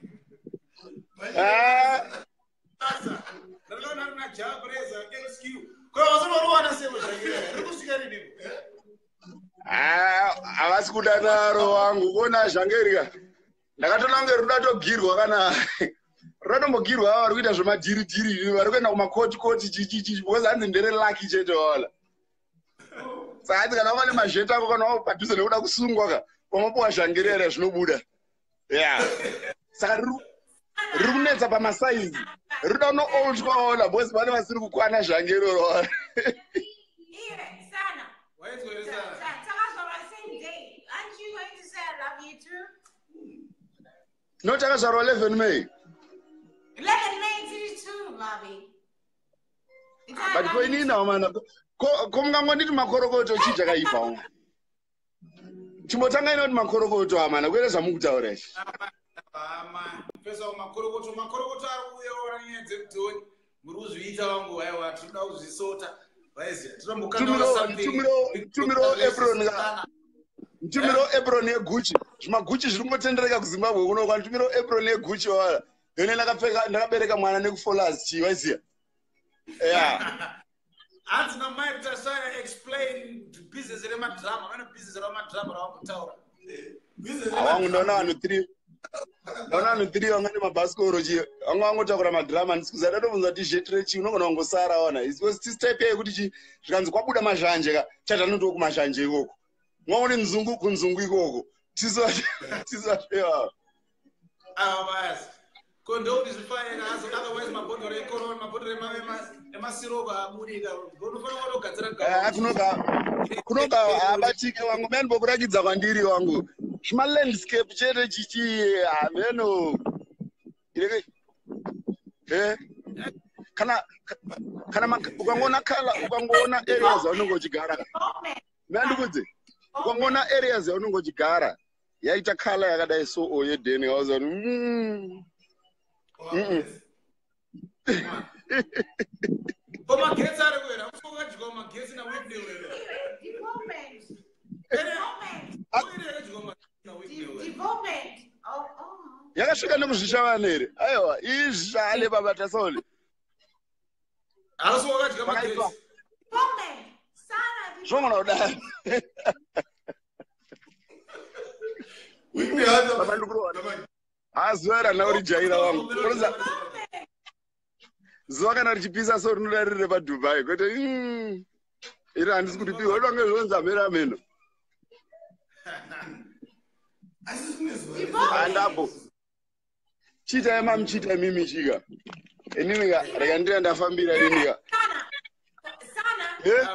Basa rinoona rina Jabreza LSQ. Ko vasinoruwana sei zhange rere riri kusvika riniko? Havasi kuda naro wangu kuona zhange rika. Ndakatoona kunge rinoda togirwa kana rinotombogirwa ava vari kuita zvemadhiridhiri vari kuenda kumakoti koti chichichi because hanzi ndere laki chete wala. Saka hanzi kana wava nemazheti ako kana wava padhuze nekuda kusungwa ka wamapuwa zhange rere zvinobuda. Yeah. Saka riri kunetsa pamasaizi. Rinoda unooltwa wala because pane vasiri kukwana zhange iroro wala. Iwe, Sana. Waizwa here Sana? Takazvarwa same day. Aren't you going to say I love you too? No, takazvarwa 11 May. 11 May tiri two, baby. It's I But love ko you inini too. amana ko mungangonditi makorokoto chii chakaipa umwe. Chimbotanga inoti makorokoto amana kwete zvamukutaura izvi. Hama, pesa makorokoto, makorokoto ari kuuya ona nyaya dzekudhoni. Muri kuzviita wangu, aiwa tinoda kuzvisota. Vaiziya, tinombokandwa something. Tumiro apron ka. Tumiro apron yeGucci. ZvimaGucci zviri kungotendereka kuZimbabwe kuno kwa tumiro apron yeGucci wala. Ine ndakapfeka ndakabereka mwana nekufollowers chii waiziya. Yeah. Hanzi namai Tasaya explain business remadrama, vane business remadrama ravambotaura. Awangu ndaona vanhu 3. Ndaona vanhu 3 vanga nemabhasikoro chii. Vanga vangotakura madrama ndisikuziva ndatobvunza kuti zheti rechii unogona kungosara wana. It's because tisi type yekuti chi zvikanzi kwabuda mazhanje ka chati anotiwo kumazhanje ikoko. Mwaone nzungu kunzungu ikoko. Tisu tisu ava. Ava basi. Ko ndokuti zvifanira azo otherwise mabhodhoro ecorona, mabhodhoro emasiroko aburika. Unofanira kutogadzira Eh, kunoga habatike wangu mani bokurakidza kwandiri wangu. Zvima landscape chete chichi hameno. Ireke. Eh. Kana kana ukangoona kala ukangoona areas yaunenge uchigara. Development. Mandikudze. Ukangoona areas yaunenge uchigara yaita kala yakadai so o yedheni wauza kuti Ko magetsi ari kuera, usokadyiwa magetsi naWhitney were. Development. Development. Uirekadyiwa magetsi naWhitney were. Development. Oh, oh. Yakasvika nekuzvishavana here? Aiwa, izvale baba Tasole. Haasi wakadya magetsi. Development. Sana. Zvogona kudai. Whitney hata Baba ndikurowa. Hazuva rana urijaira wangu. Unoza zuva kana richipisa so rinoda riri repaDubai kwete iri handisi kuripiwa rinonge zvonzi ameno ameno. Asi zvine zuva. Handapo. Chiitai mamuchiita imimi chika. Inini ka rega ndira ndafambira inini ka. Sana. Sana. Eh?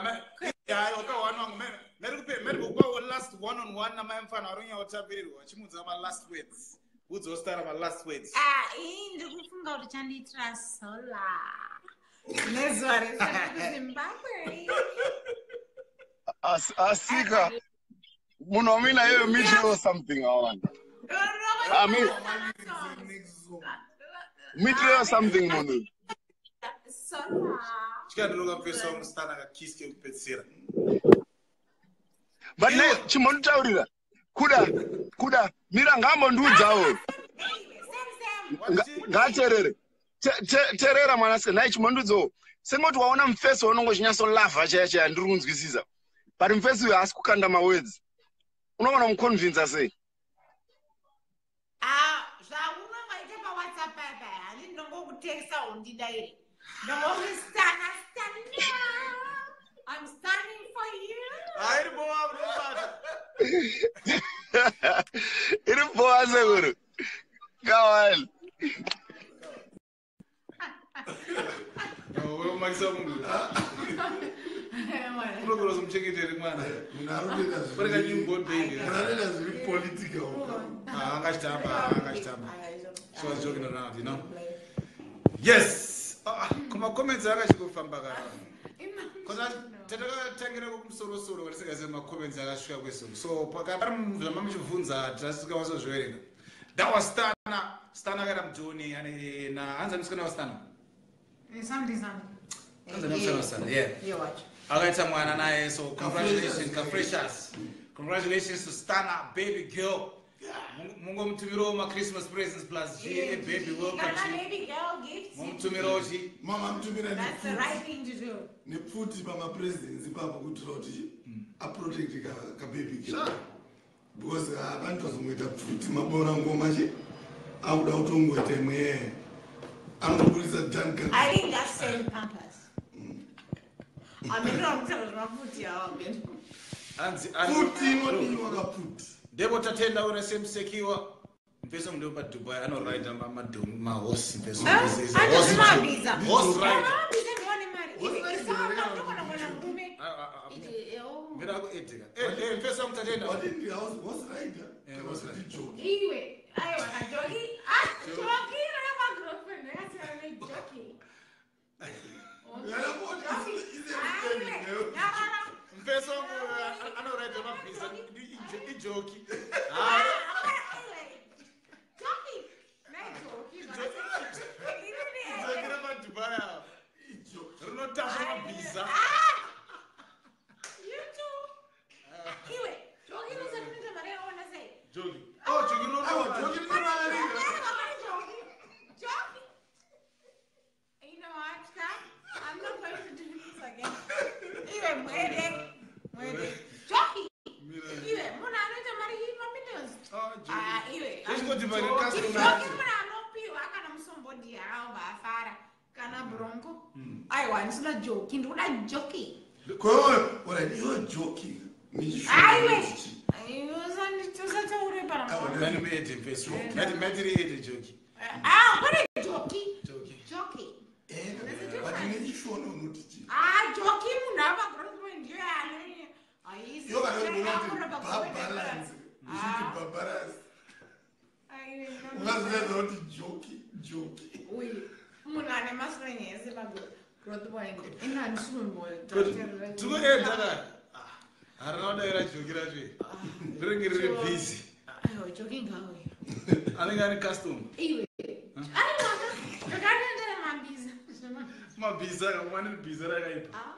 Hayi wakawana wangu meri kupa last one on one namai mufana vari kunyanya kutapirirwa vachimuudza ma-last words. Udza usitara ma-last words. Ah, ini ndiri kufunga kuti chandiitira sola. Nezuva rese kuZimbabwe. Asika munhu wamuinayeyo muitirewo something awana. Muitirewo something munhu. Sola. Chikandiroka pesa musitana kakisi kekupedzisira. But ne chimbonditaurira. Kuda mira ngambondiudzawo. Same, same. Ngaterere. Terera mwanasikana nhai chimbondiudzawo. Sengoti waona mufesi waunonge uchinyatsolavha chaya chaya ndiri kunzwisisa. But mufesi uyu haasi kukanda mawords. Unogona kumuconvinza sei? Ah, zvaunongaita paWhatsApp paya handi ndinongokutexta undida here. Ndongoti stana stana. I'm standing for you. Hayi ribowa rinobata. Iri poa sekuru. Kawani. Wemakisa munhu. Unogona kumuchengetera mwana. Munhu arikuita Pane newborn baby. Munhu anoita zviri political. Ah, angachitamba, angachitamba. She was joking around, you know. Yes. Ah, kuma comments akachikufamba kana. Because tatakatangira kumusorosoro tisingazivi macomments akasvika kwesoro. So pakapari zvamamuchibvunza tasikawasa zviverenga. That was Stana. Stana kana mjoni ane na anza musikana wa Stana. Something, something. Anza musikana wa Stana. Yeah. Iye wacho. Akaita mwana naye, so congratulations, kafreshers. Congratulations to Stana, baby girl. Mungomutumirawo ma-Christmas presents plus G, a baby welcome Kana to baby girl gifts. Mumutumirawo chi Mama mutumira That's the right thing to do. Nepfuti pamapresidents ipapo kuitira kuti aprotecte kababy girl. Because vanotozongoita pfuti mabora ngoma chi akuda kutongoita imwe anobudisa Duncan. I think that's same Pampers. I mean, no, I'm telling you, I'm putting Anzi Pfuti inodiwa kapfuti. Ndebo tatenda uri semusekiwa. Mpeso ndio pa Dubai anoraida mahosi mpeso. Ah, mabhiza. Horse rider. Mabhiza ndiwane mari. Horse rider Saka ndokona kuona murume. Ah, ah, ah. Iti, oh. Mira kuedika. Eh, eh, mpeso mutatenda. What in the house horse rider? Eh, Kana horse kuti rider. jockey. Iwe, aiwa kajoki. Ah, joki rema girlfriend yakasiyana nejoki. Yakapoti is a Aiwe, yakana. Mpeso anoraida mabhiza ijoki. Ah, Hayi. aiwe. Joki. Nejoki. Joki remaDubai ava. Rinotasva mabhiza. Ah! You too. Iwe, joki rosati mari yakaona sei? Joki. Oh, joki Aiwa, rinotasva. jockey rinoradarika. You know what, Ka? I'm not going to do this again. Iwe mwede, mwede. Jockey. Iwe, munhu anoita mari mamillions. Oh, joki. Ah, iwe. Zvechingoti mari Jockey, customer. jockey munhu anopiwa kana musombodhi akaobva afara kana bronco. Aiwa, handisina jockey, ndikuda jockey. Kwewe, alright, iwe jockey. Aiwe. Nichishona. Usataure pana. Aiwa, Ngani muedhe mpeso. Ngati matiri ede joki. Ah, kune jockey. Joki. Jockey. Eh, but nechishona unoti chii? Ah, jockey munhu ava growth point ndiyo yaano. Haisi. Iyo kana unoti Akura pa growth point. babalance. Ndichiti babalance. Aiwe, no, no. Ungazoedza kuti jockey, jockey. Uyu, munhu ane maslang ese pa growth point. Ina handisumbo. Tikuenda ka. Harina kudaira joki racho iri. Rinenge riri busy. Aiwa, jockey ngawe. Anenge ane custom. Iwe. Aiwa, ndakaendera mabhiza. Mabhiza akamwana bhiza rakaipa. Ah.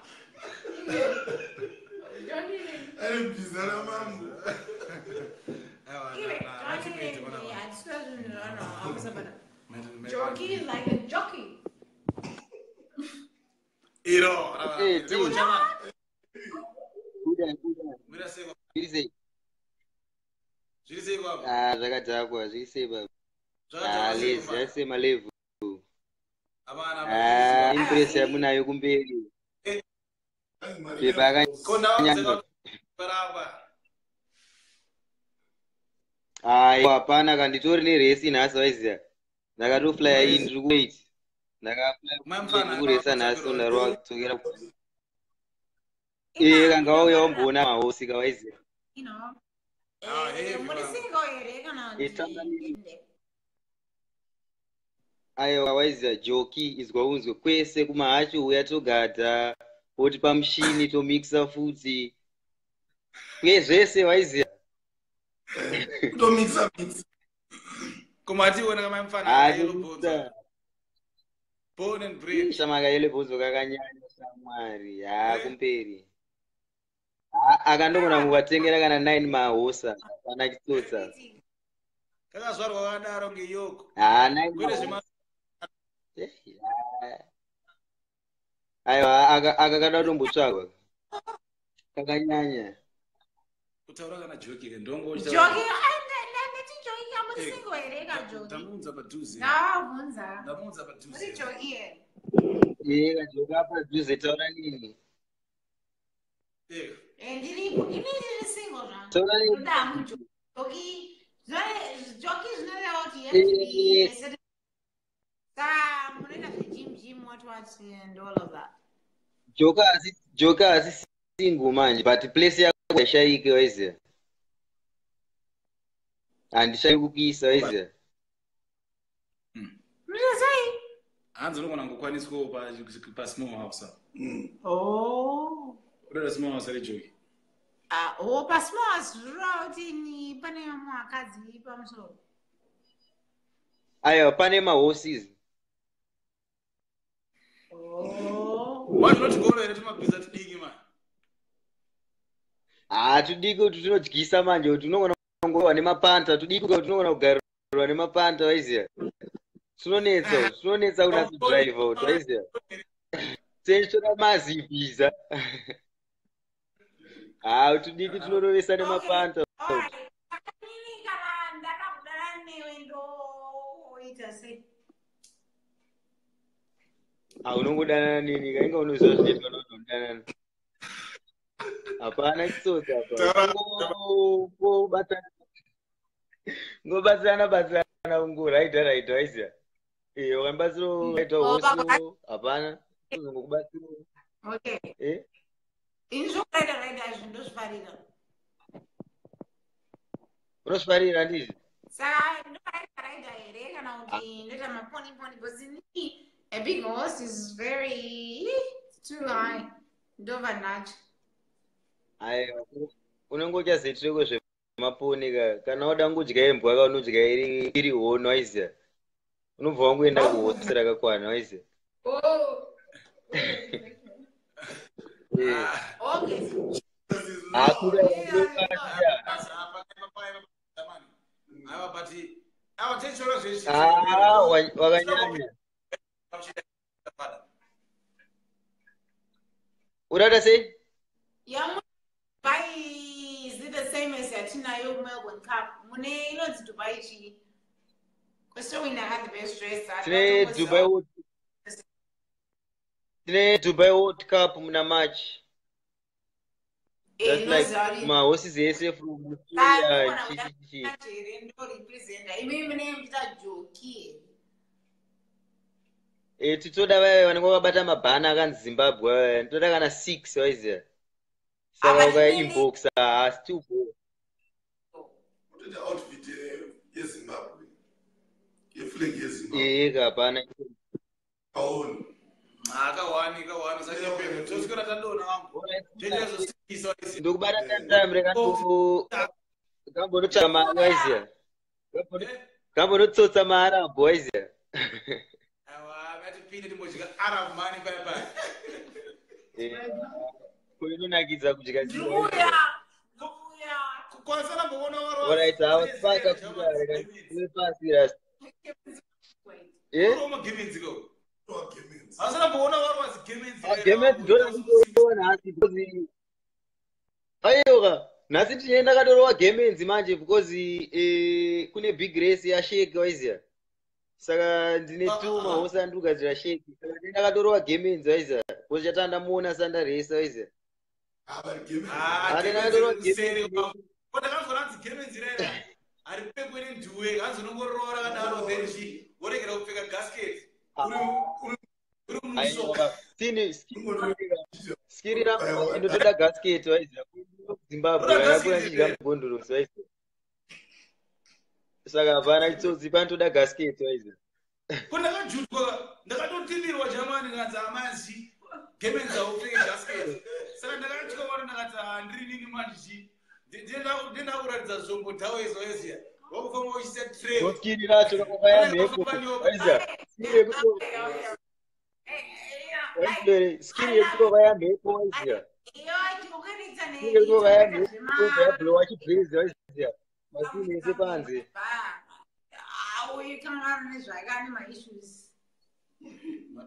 Iwe. Jockey. Ane bhiza ramambo. Aiwa, Iwe, na- jockey. ngatimuende panapa. Handisina zvinhu zvavanohambisa pana. Mati- Jockey is like a jockey. Iro. Eh, Ndebo team. chama. Buda, buda. Mira sei kwa- Zviri sei? Zviri sei kwako? Ah, zvakadhakwa, zviri sei baba? Ah, Zvakadhakwa sei lezi, kumba? zviri sei malevhu? Hapana, Ah, hapana. impress yamunayo kumberi. Anzi mari Pepa Ko akanyanya. ndawa parapa. Aiwa, hapana kanditori neresi nhasi waiziya. Ndakatoflya in ndiri kuwait. Ndakaflya Mai mufana ndiri kuresa nhasi so ndarova kudzokera. Eh, kanga wauya wamboona mahosi kawaiziya. You know. Ah, hey, Muri everyone. single here kana Eh, kuti tamba nini? ende? Aiwa, waiziya joki izwa unzwe kwese kumahachi uya togadha, woti pamushini tomixa futi. Kwe zvese waiziya. Kutomixa mix. Kumationa kama mfana Ah, yellow bones. tomixa. Born and bred. Shamaka yellow bones kakanyanya shamwari. Ha Eh. kumberi. Akandogona kuvatengera kana 9 mahosa kana chitsotsa. Kakazvarwa kakadaro ngeyoko. Ha 9 Kwete mahosa. zvema Eh, Aiwa aka kada kutombotsvagwa. Kakanyanya. Kutaura kana joki ke ndongo Joki, ndati joki kamuri Eh, single here ka joki. Ndamuunza padhuze. Ndavabvunza. Ndamuunza Muri padhuze. joki here? Eh, kajoka padhuze taura nini? Eh, Eh, ndiripo. Ini ndiri single zvangu. Taura nini? Ndoda hangu joki. Joki, joki zvinoreva kuti you have to be a certain. Saka munoita zvegym gym, what what and all of that. Joka asi, joka asi single manje, but place yako haishaike, waiziya. Handishai kukuisa, waiziya. Munoita sei? Hanzi unogona kungokwaniswawo pasmall house apa. Oh. Unoda small house rejoki? Ah, oh, pasmall house zvinoreva kuti ni pane vamwe vakadzi pamusoro. Aiwa, pane mahorses. Oh. Wazvinotigoro here tumabhiza tudiki mani? Ha, tudiki kuti tunodyisa manje, kuti unogona kungowa nemapanta tudiki, kuti unogona kugarirwa nemapanta, waiziya. Tunonetsa, tunonetsa kunatso-driver kuti, waiziya. Tenitoda mazibhiza. Ha, tudiki tunorovesa nemapanta. Alright. Saka inini kana ndada kudana newe ndoita sei? Ha, unongodanana neni kainga unoziva zvinoitwa nokudanana. Hapana chitsotsi apa. Ngobatana ngobatsirana batsirana, ungoraidha raidha, waiziya. Wakambatsira raidha Oh, hosi. baba. Hapana uzongokubatsira. Okay. Eh? Ini zvokuraida raida izvi ndozvifarira. Unozvifarira, handizvi? Saka ndoraida raida here kana kuti ndoita maponi poni? Because inini a big horse is very, it's too high. Ndobva nacho. Aiwa, unenge uchazoitireko zvemaponi ka. Kana wada kudya imbwa ka, unodya iri hono, waiziya. Unobva wangoenda kuhosi rakakwana, waiziya. Oh. Eh. Okay. Hakuna. Aiwa, but aiwa, tichiona zveshe. Ah, wakanyanya. Urata sei? Yamu Dubai, is it the same as yatinayo kuMelbourne Cup? Mune inonzi Dubai chii? Question winner had the best dress. Tine Dubai World Cup muna March. That's like mahorses ese from Australia, chi chi chi. Ndorepresenta imi mune muchiita joki. Eh, titoda vaya vanenge vakabata mabhana akanzi Zimbabwe vaya. Toda kana 6, waiziya. Saka Apa ukainboxa, ha, still go. Kutoita outfit yeZimbabwe, yeflag yeZimbabwe. Eh, hapana. Aoni. Akawani kawani sachapera toswera tadona wangu, tochazosisa. Ndokubata time rekambo kambonotsvaka mari, waiziya. Kambonotsotsa maarabhu, waiziya. Aiwa, ngatipinde timbodya Arab money pai pai. Eh, inonakidza kudya. Ndikuuya. Ndikuuya. Kwanisa namboona. Alright, hawa sipaka kuda reka pasi rasta. Eh? Magemenzi ko. Wagemenzi. Asana mboona warwazi gemenzi. Gemenzi ndorandikurowa nhasi because aiwa, nhasi tine ndakatorowa gemenzi manje because kune big race yasheki, waiziya. Saka ndine two mahosi andiri kugadzira sheki, saka ndine ndakatorowa gemenzi, waiziya, because chatanga ndamuona sandaresa, waiziya. Aba gemenzi. Ane ndakatorowa gemenzi. Ndakanzwa ranzi gemenzi rera haripfekwe nenduwe, hanzi unongorova rakadaro, then chi woregera kupfeka gasket uri muso. Aiwa, tini skiri rangu inotoda gasket, waiziya. Zimbabwe Toda yakakura gasket ndichidya here? mugondorosi, waiziya. Saka hapana chitsotsi, panotoda gasket, waiziya. Ko ndakajutwa, ndakatotindirwa jamani, kanzi amazi gemenzi haupfeke gasket. Saka ndakatya wana, ndakati, "Ah, ndiri nini manje chi ndenda kuratidza zvombo dhawezo eziya wakufamba uchisa trail." Ndoskiri racho kakakaya mhepo, waiziya. Skiri yekuti waizere, skiri yekuti wakaya mhepo, waiziya. Skiri yekuti wakaya mhepo yablowa chibhezi, waiziya, masini ese panze. Uyu kangana nezvake, ane maissues.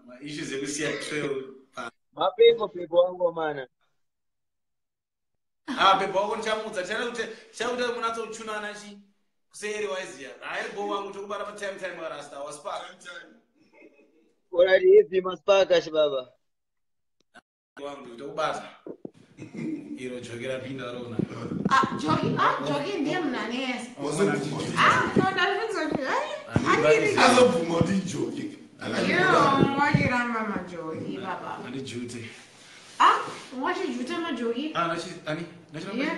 Maissues ekusiya trail. Mapepo pepo wangu wamana. Ah, pepa wako ndichamudza, tichakuti munatsochunana chi kuseri, waiziya. Hairi bo wangu, tokubara patime time rasta waspark. Alright, heavy maspaka chibaba. Wangu, tokubata. Iro joki rapinda rona. Ah, joki, ah, joki ndiye munhu aneyesa. Wazobvuma kuti Ah, no, ndazvinzwa kuti, ai, andiri. Azobvuma kuti ijoki. Yo, wachiramba majoki baba. Andijute. Ah, wachijuta majoki. Ah, ani? Ndachiramba. Yeah.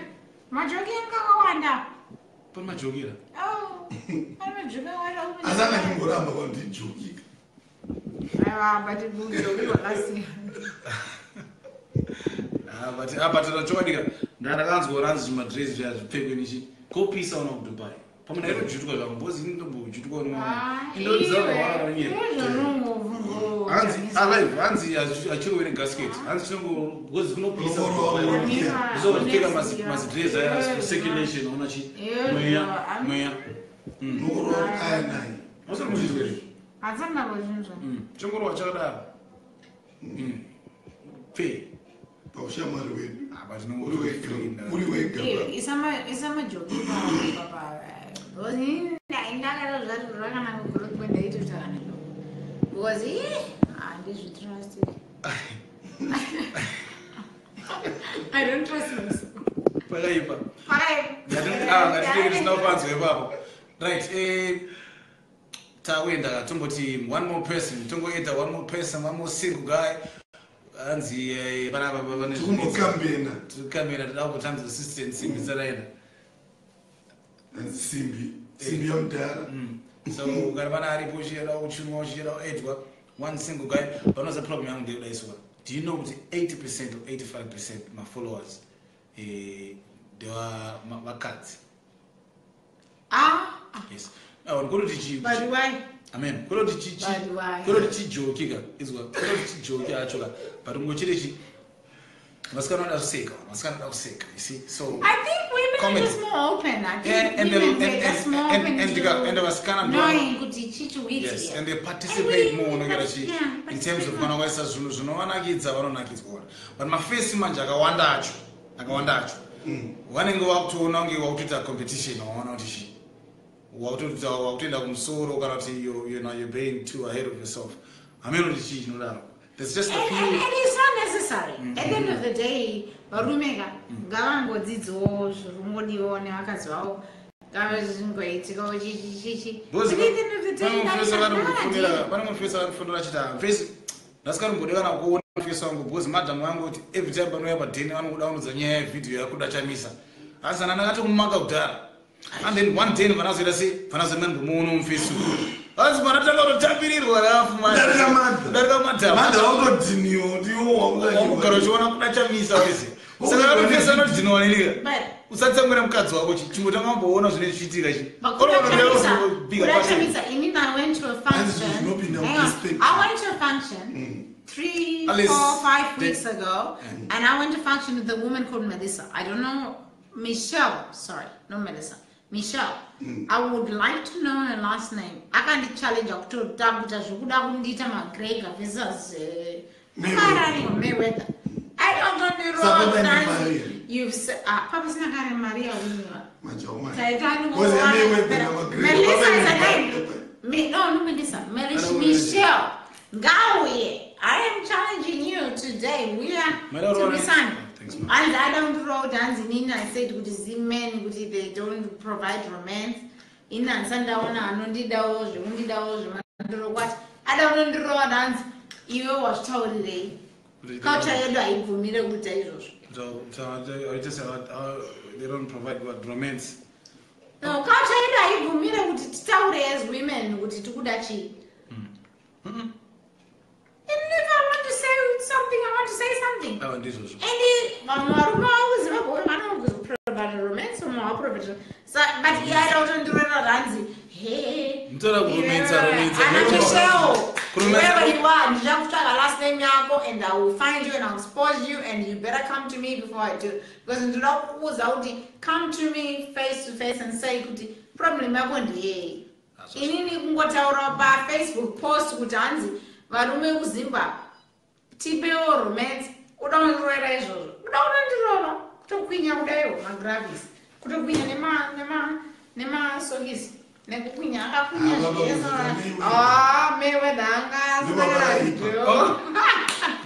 Majoki anga akawanda. Pane majokira. Oh, pane majoki akawanda. Asi akachingoramba kuti ijoki. Aiwa, but ujoki hwakasiyana. Ah, but ah, but chokwadi ka ndakanzwa ranzi zvimadress zviya zvipfekwe nichi kopisa una kuDubai. Pamwe ndaitojutwa zvangu because ini ndombojutwa Ah, indodzaa iwe, iwe zvonongovhungo- hanzi alive hanzi achirowe negasket hanzi chinongo because kunopisa Rokorwa, Yeah. so vachipfeka Yeah. mazidress aya circulation ona chi Yeah. mweya mweya Nokurova aya naye. ausati kuzvizwa here Hatsana kuzvinzwa. chingorwa chakadaro pfe Paushamwari wedu. Ah, but Uri wega. Uri wega. Iwe, isamajoki papa. Ndakatozvati rakanaka kurukwe ndaitotaura nezvo. Because ih, handizvitrust. I don't trust myself. Pakaipa. Pakaipa. Ngatitenge tisina kupanzwa ipapo. Right, takuenda tomboti one more person, tongoeda one more person, one more single guy. Hanzi panapa pane Tikumbokambena. Tikumbokambena toda kutambidza assistant simbi dzaraenda. Hanzi simbi. Simbi yamudhara. So kana pana aripo uchieda kuchunwa uchieda kuedwa one single guy. Panoza problem yangu ndeyekudaiswa. Do you know kuti 80% or 85% mafollowers ndewa vakadzi? Ah, Yes. Now, kuri kuti but why? Amen. Kuri kuti chi But why? kuri kuti chijoki ka. Izwa. Kuri kuti chijoki acho ka. But ngochiri chi vasikana vanoda kuseka, vasikana vanoda kuseka, you see? So I think women Comedy. are just more open. I think Yeah, and women the- we're just more open to and the vasikana knowing kuti chichi Yes, and they participate more unogera chi Yeah, in terms of participate kana waisa zvinhu zvinovanakidza vanonakidzwa ona. But mafesi manje akawanda acho, akawanda acho. Vanenge vakutoona kunge vakutoita competition waona kuti chi wakutoita wakutoenda kumusoro kana kuti you know, you're being too ahead of yourself. Hameno kuti chii chinodaro. There's just a And, few and, and it's not necessary. At the end of the day, varume ka ngavangodzidzawo zvirungodiwa nevakadzi vavo ngavazvingoitikawo chichichichi. Because At the end of the day, pane mufesi that is akatombofundira pane mufesi akatofundira achiti "Ah, mufesi ndasikatomboda kana kuona mufesi wangu because madhamu vangu kuti every time panouya padheni vanokuda kunodza nyaya yevhidhiyo yakuda chamisa asi ana ndakatomumaka kudhara and then one day vanazoita sei vanazomanbomuona mufesi uyu asi panatanga kutotambirirwa rafu Kudarika madha. kudarika madhamu Madha vakutodhiniwa kuti iwo wakugara wakuda. uchiona kuda chamisa wese saka vanofesi vanotidhiniwa nenika But usatsamwira mukadzi wako chi chingotanga wamboona zvinenge zvichiitika chi But Kuda inini I went to a function. Zvinopinda Hang on. muperspective. I went to a function 3, Alice, 4, 5 weeks ago, and I went to function with a woman called Melissa. I don't know Michelle. Sorry, not Melissa. Michelle. I would like to know her last name. I can't challenge kutotakuta zvekuda kundiita McGregor versus Mayweather. Mayweather. I don't know Saka paine Maria. You've papisina kare Maria Winwa. Majaumani. Titanic. Because Mayweather naMcGregor, Melissa is a vave name. Me, no, Melissa. Melissa, Hello, Michelle. Ngauye. I am challenging you today. We are Madam to Rowan. resign. Thanks, ma'am. And I don't wrote hanzi nini I said kuti zi-men kuti they don't provide romance. Ini handisandaona anondidawo zvekundidawo zvemandorokwati. Ada unondirova hanzi iwe wazvitaurirei. Culture yedu haibvumire kuita izvozvo. So I just they don't provide what romance. No, culture yedu haibvumire kuti titaure as women kuti tikuda chii. And if I want to say something, I want to say something. Oh, ndizvozvo. And vamwe varume vakuzimbabwe vanoprovide romance, vamwe havaprovide. So, but iye aida kutondirora ranzi, hey. Munotaura kuromancer, romancer. Ana Michelle, Kuromancer. wherever you are, ndichakutsvaga last name yako and I will find you and I'll expose you and you better come to me before I do. Because ndinoda kukuudza kuti come to me face to face and say kuti problem yako ndeyei. Inini kungotaura pafacebook post kuti hanzi varume kuzimbabwe tipewo romance uda kundirova izvozvo uda kunondirova kutokwinya kudaiwo magravis kutokwinya nemasokisi nekukwinya akakwinya Ah, baba, zvese. Mayweather. Ah, Mayweather anga Ndobaba asina vaipa. kana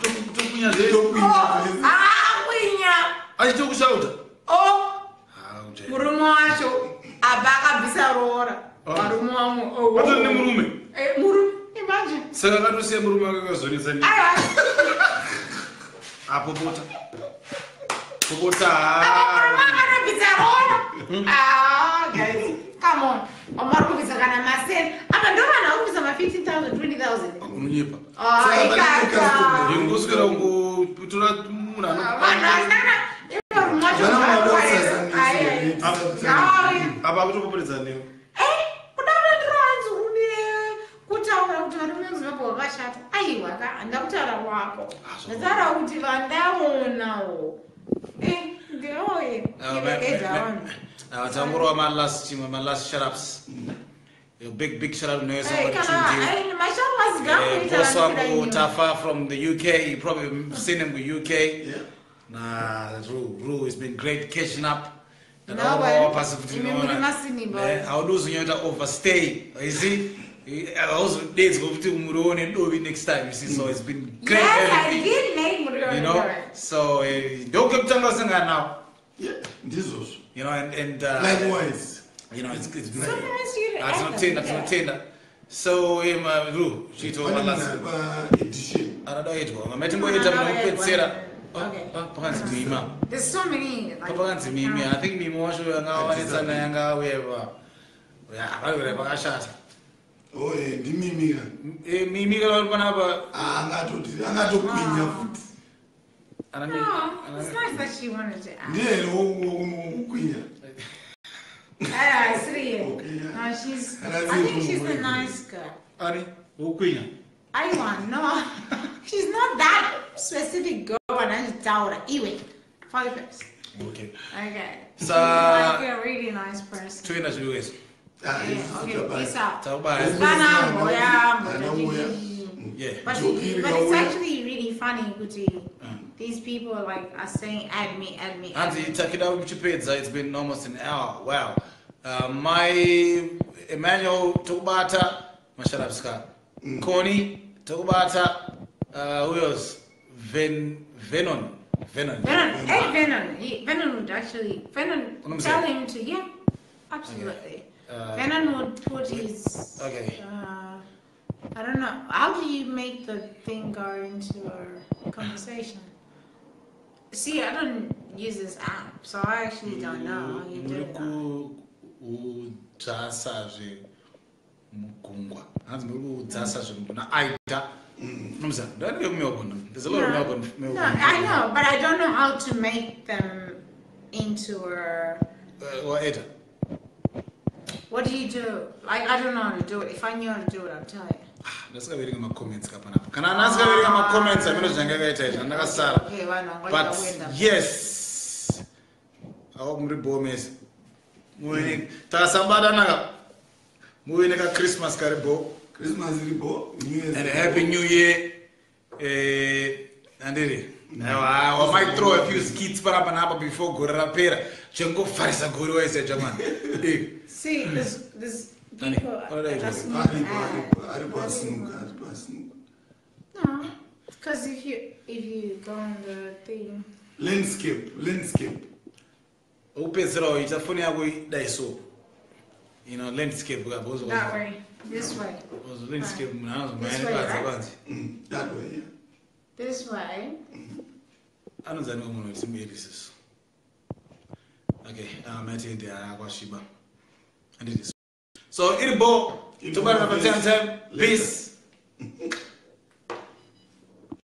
Tokwinya zvese. Tokwinya zvese. akwinya Achitokushauta. Oh, Ah, ujaira. murume wacho apa akabvisa roora. Varume vamwe. Oh, Watori nemurume. Eh, murume, imagine. Saka akatosiya murume wake akazonetsa ni. Aiwa. Apopota. Popota. Apa murume akatobvisa roora. Ah, guys, come on. Vamwe vari kubvisa kana maseni. Apa ndo vanhu vari kubvisa ma 15,000, 20,000. Unonyepa. Ah, Saka ikaka. Ingoswera kungotora munhu Vanhu ano. vasina ivo murume wacho Vana vanoda ngaarware. Ai, ai. kusasa Ngaauye. Apa akutopoporedza newe. Eh, kuda kutotiranzi une kutaura kuti varume vekuzimbabwe vakashata. Aiwa ka, handina kutaura kwako. Ndataura kuti vandaonawo. Eh, ndeoye. Iregedza vanhu. Tangorova malast chimwe malast shutups. A big big shout out to Noel Eh, somebody kana tuned in. ai, masharu asigakuita Boss vanokuda wangu inyama. Tafa from the UK. You probably seen him with UK. Yeah. Nah, Ru, Ru, it's been great catching up. No, but imi muri masinimba. Haudozonyaita overstay you see hauzodedzwa kuti murione dovi next time you see, so it's been great Yes, I having you, did name Murione you know Dore. so ndokekutanga usangana nawo Yeah, ndizvozvo. you know and Likewise. you know it's been So nice you to add them, tinotenda yeah. tinotenda. So Ru chiito Pane munhu malast ari paedition. anoda kuitwa mamatingoita munokupedzisera. Okay. Pakanzi mima. There's so many. Like, Pakanzi mimi. I think mimi wacho yanga wanetsana yanga auya varikurai pakashata. Oh, eh, ndimimira. Eh, mimi kana vari panapa. Ah, angatoti angatokwinya futi. Ana Mimi- No, ana- it's nice that she wanted to ask. Ndiye here wokwinya. Ah, see. Okay, yeah. No, she's. And I I see think she's a who- nice girl. Ani wokwinya. I want no. She's not that specific girl. And I just doubt her. Anyway, focus. Okay. Okay. So- She's like a really nice person. Toenda zviweso. Ah, Yeah, isusu okay, tabaya. peace out. Takubaya. Bana mboya, Ana mboya. Yeah. But, Jokiri but it's kauya. actually really funny, Kuti. These people like are saying, "Add me, add me." Add Hanzi me. takida muchipedza, it's been almost an hour. Wow. My Emmanuel tokubata masharapska. Connie tokubata, who else? Venon. Venon. Venom, hey Venom, Venom would actually Venom What I'm tell saying? him to, yeah, absolutely. Okay. Venom would put his Okay. I don't know. How do you make the thing go into a conversation? See, I don't use this app, so I actually don't know how you do Muri that. kuudzasazve mugungwa. Hanzi muri kuudzasazve muna Aida. Nomza, ndandike kuMelbourne. There's a lot of Melbourne. No, Melbourne. I know, but I don't know how to make them into a. Wa Aida. What do you do? Like, I don't know how to do it. If I knew how to do it, I'd tell you. Ndasikaverenga macomments kapanapa. Kana ndasikaverenga macomments amene zvanga yakaita izvi, ndakasara. Okay, vanhu But vangoita kuenda. yes, awa muri bomesi. Muve takasambatanaka. Muve neka-Christmas kari bo. Christmas iripo, New Year's And a iripo. happy new year. Eh, andiri. I might throw a few skits panapa napa before gore rapera. Chengofarisa gore waise jamani. Eh, See, there's Nani, people what are they that's doing? not Aripo, ad. aripo, aripo asimuka, aripo asimuka. No, because if you go on the thing, Landscape, landscape. Upedzisira waita foni yako idai so. You know, landscape ka because that way, this way, because landscape munhu This anozomhanya way, nepanze right? panze. That way, yeah. this way. Anonzani munhu wetimuerisiso. Okay, matiende akwashiba. Anditi. So iribo, tobatana pa 10 time. Peace.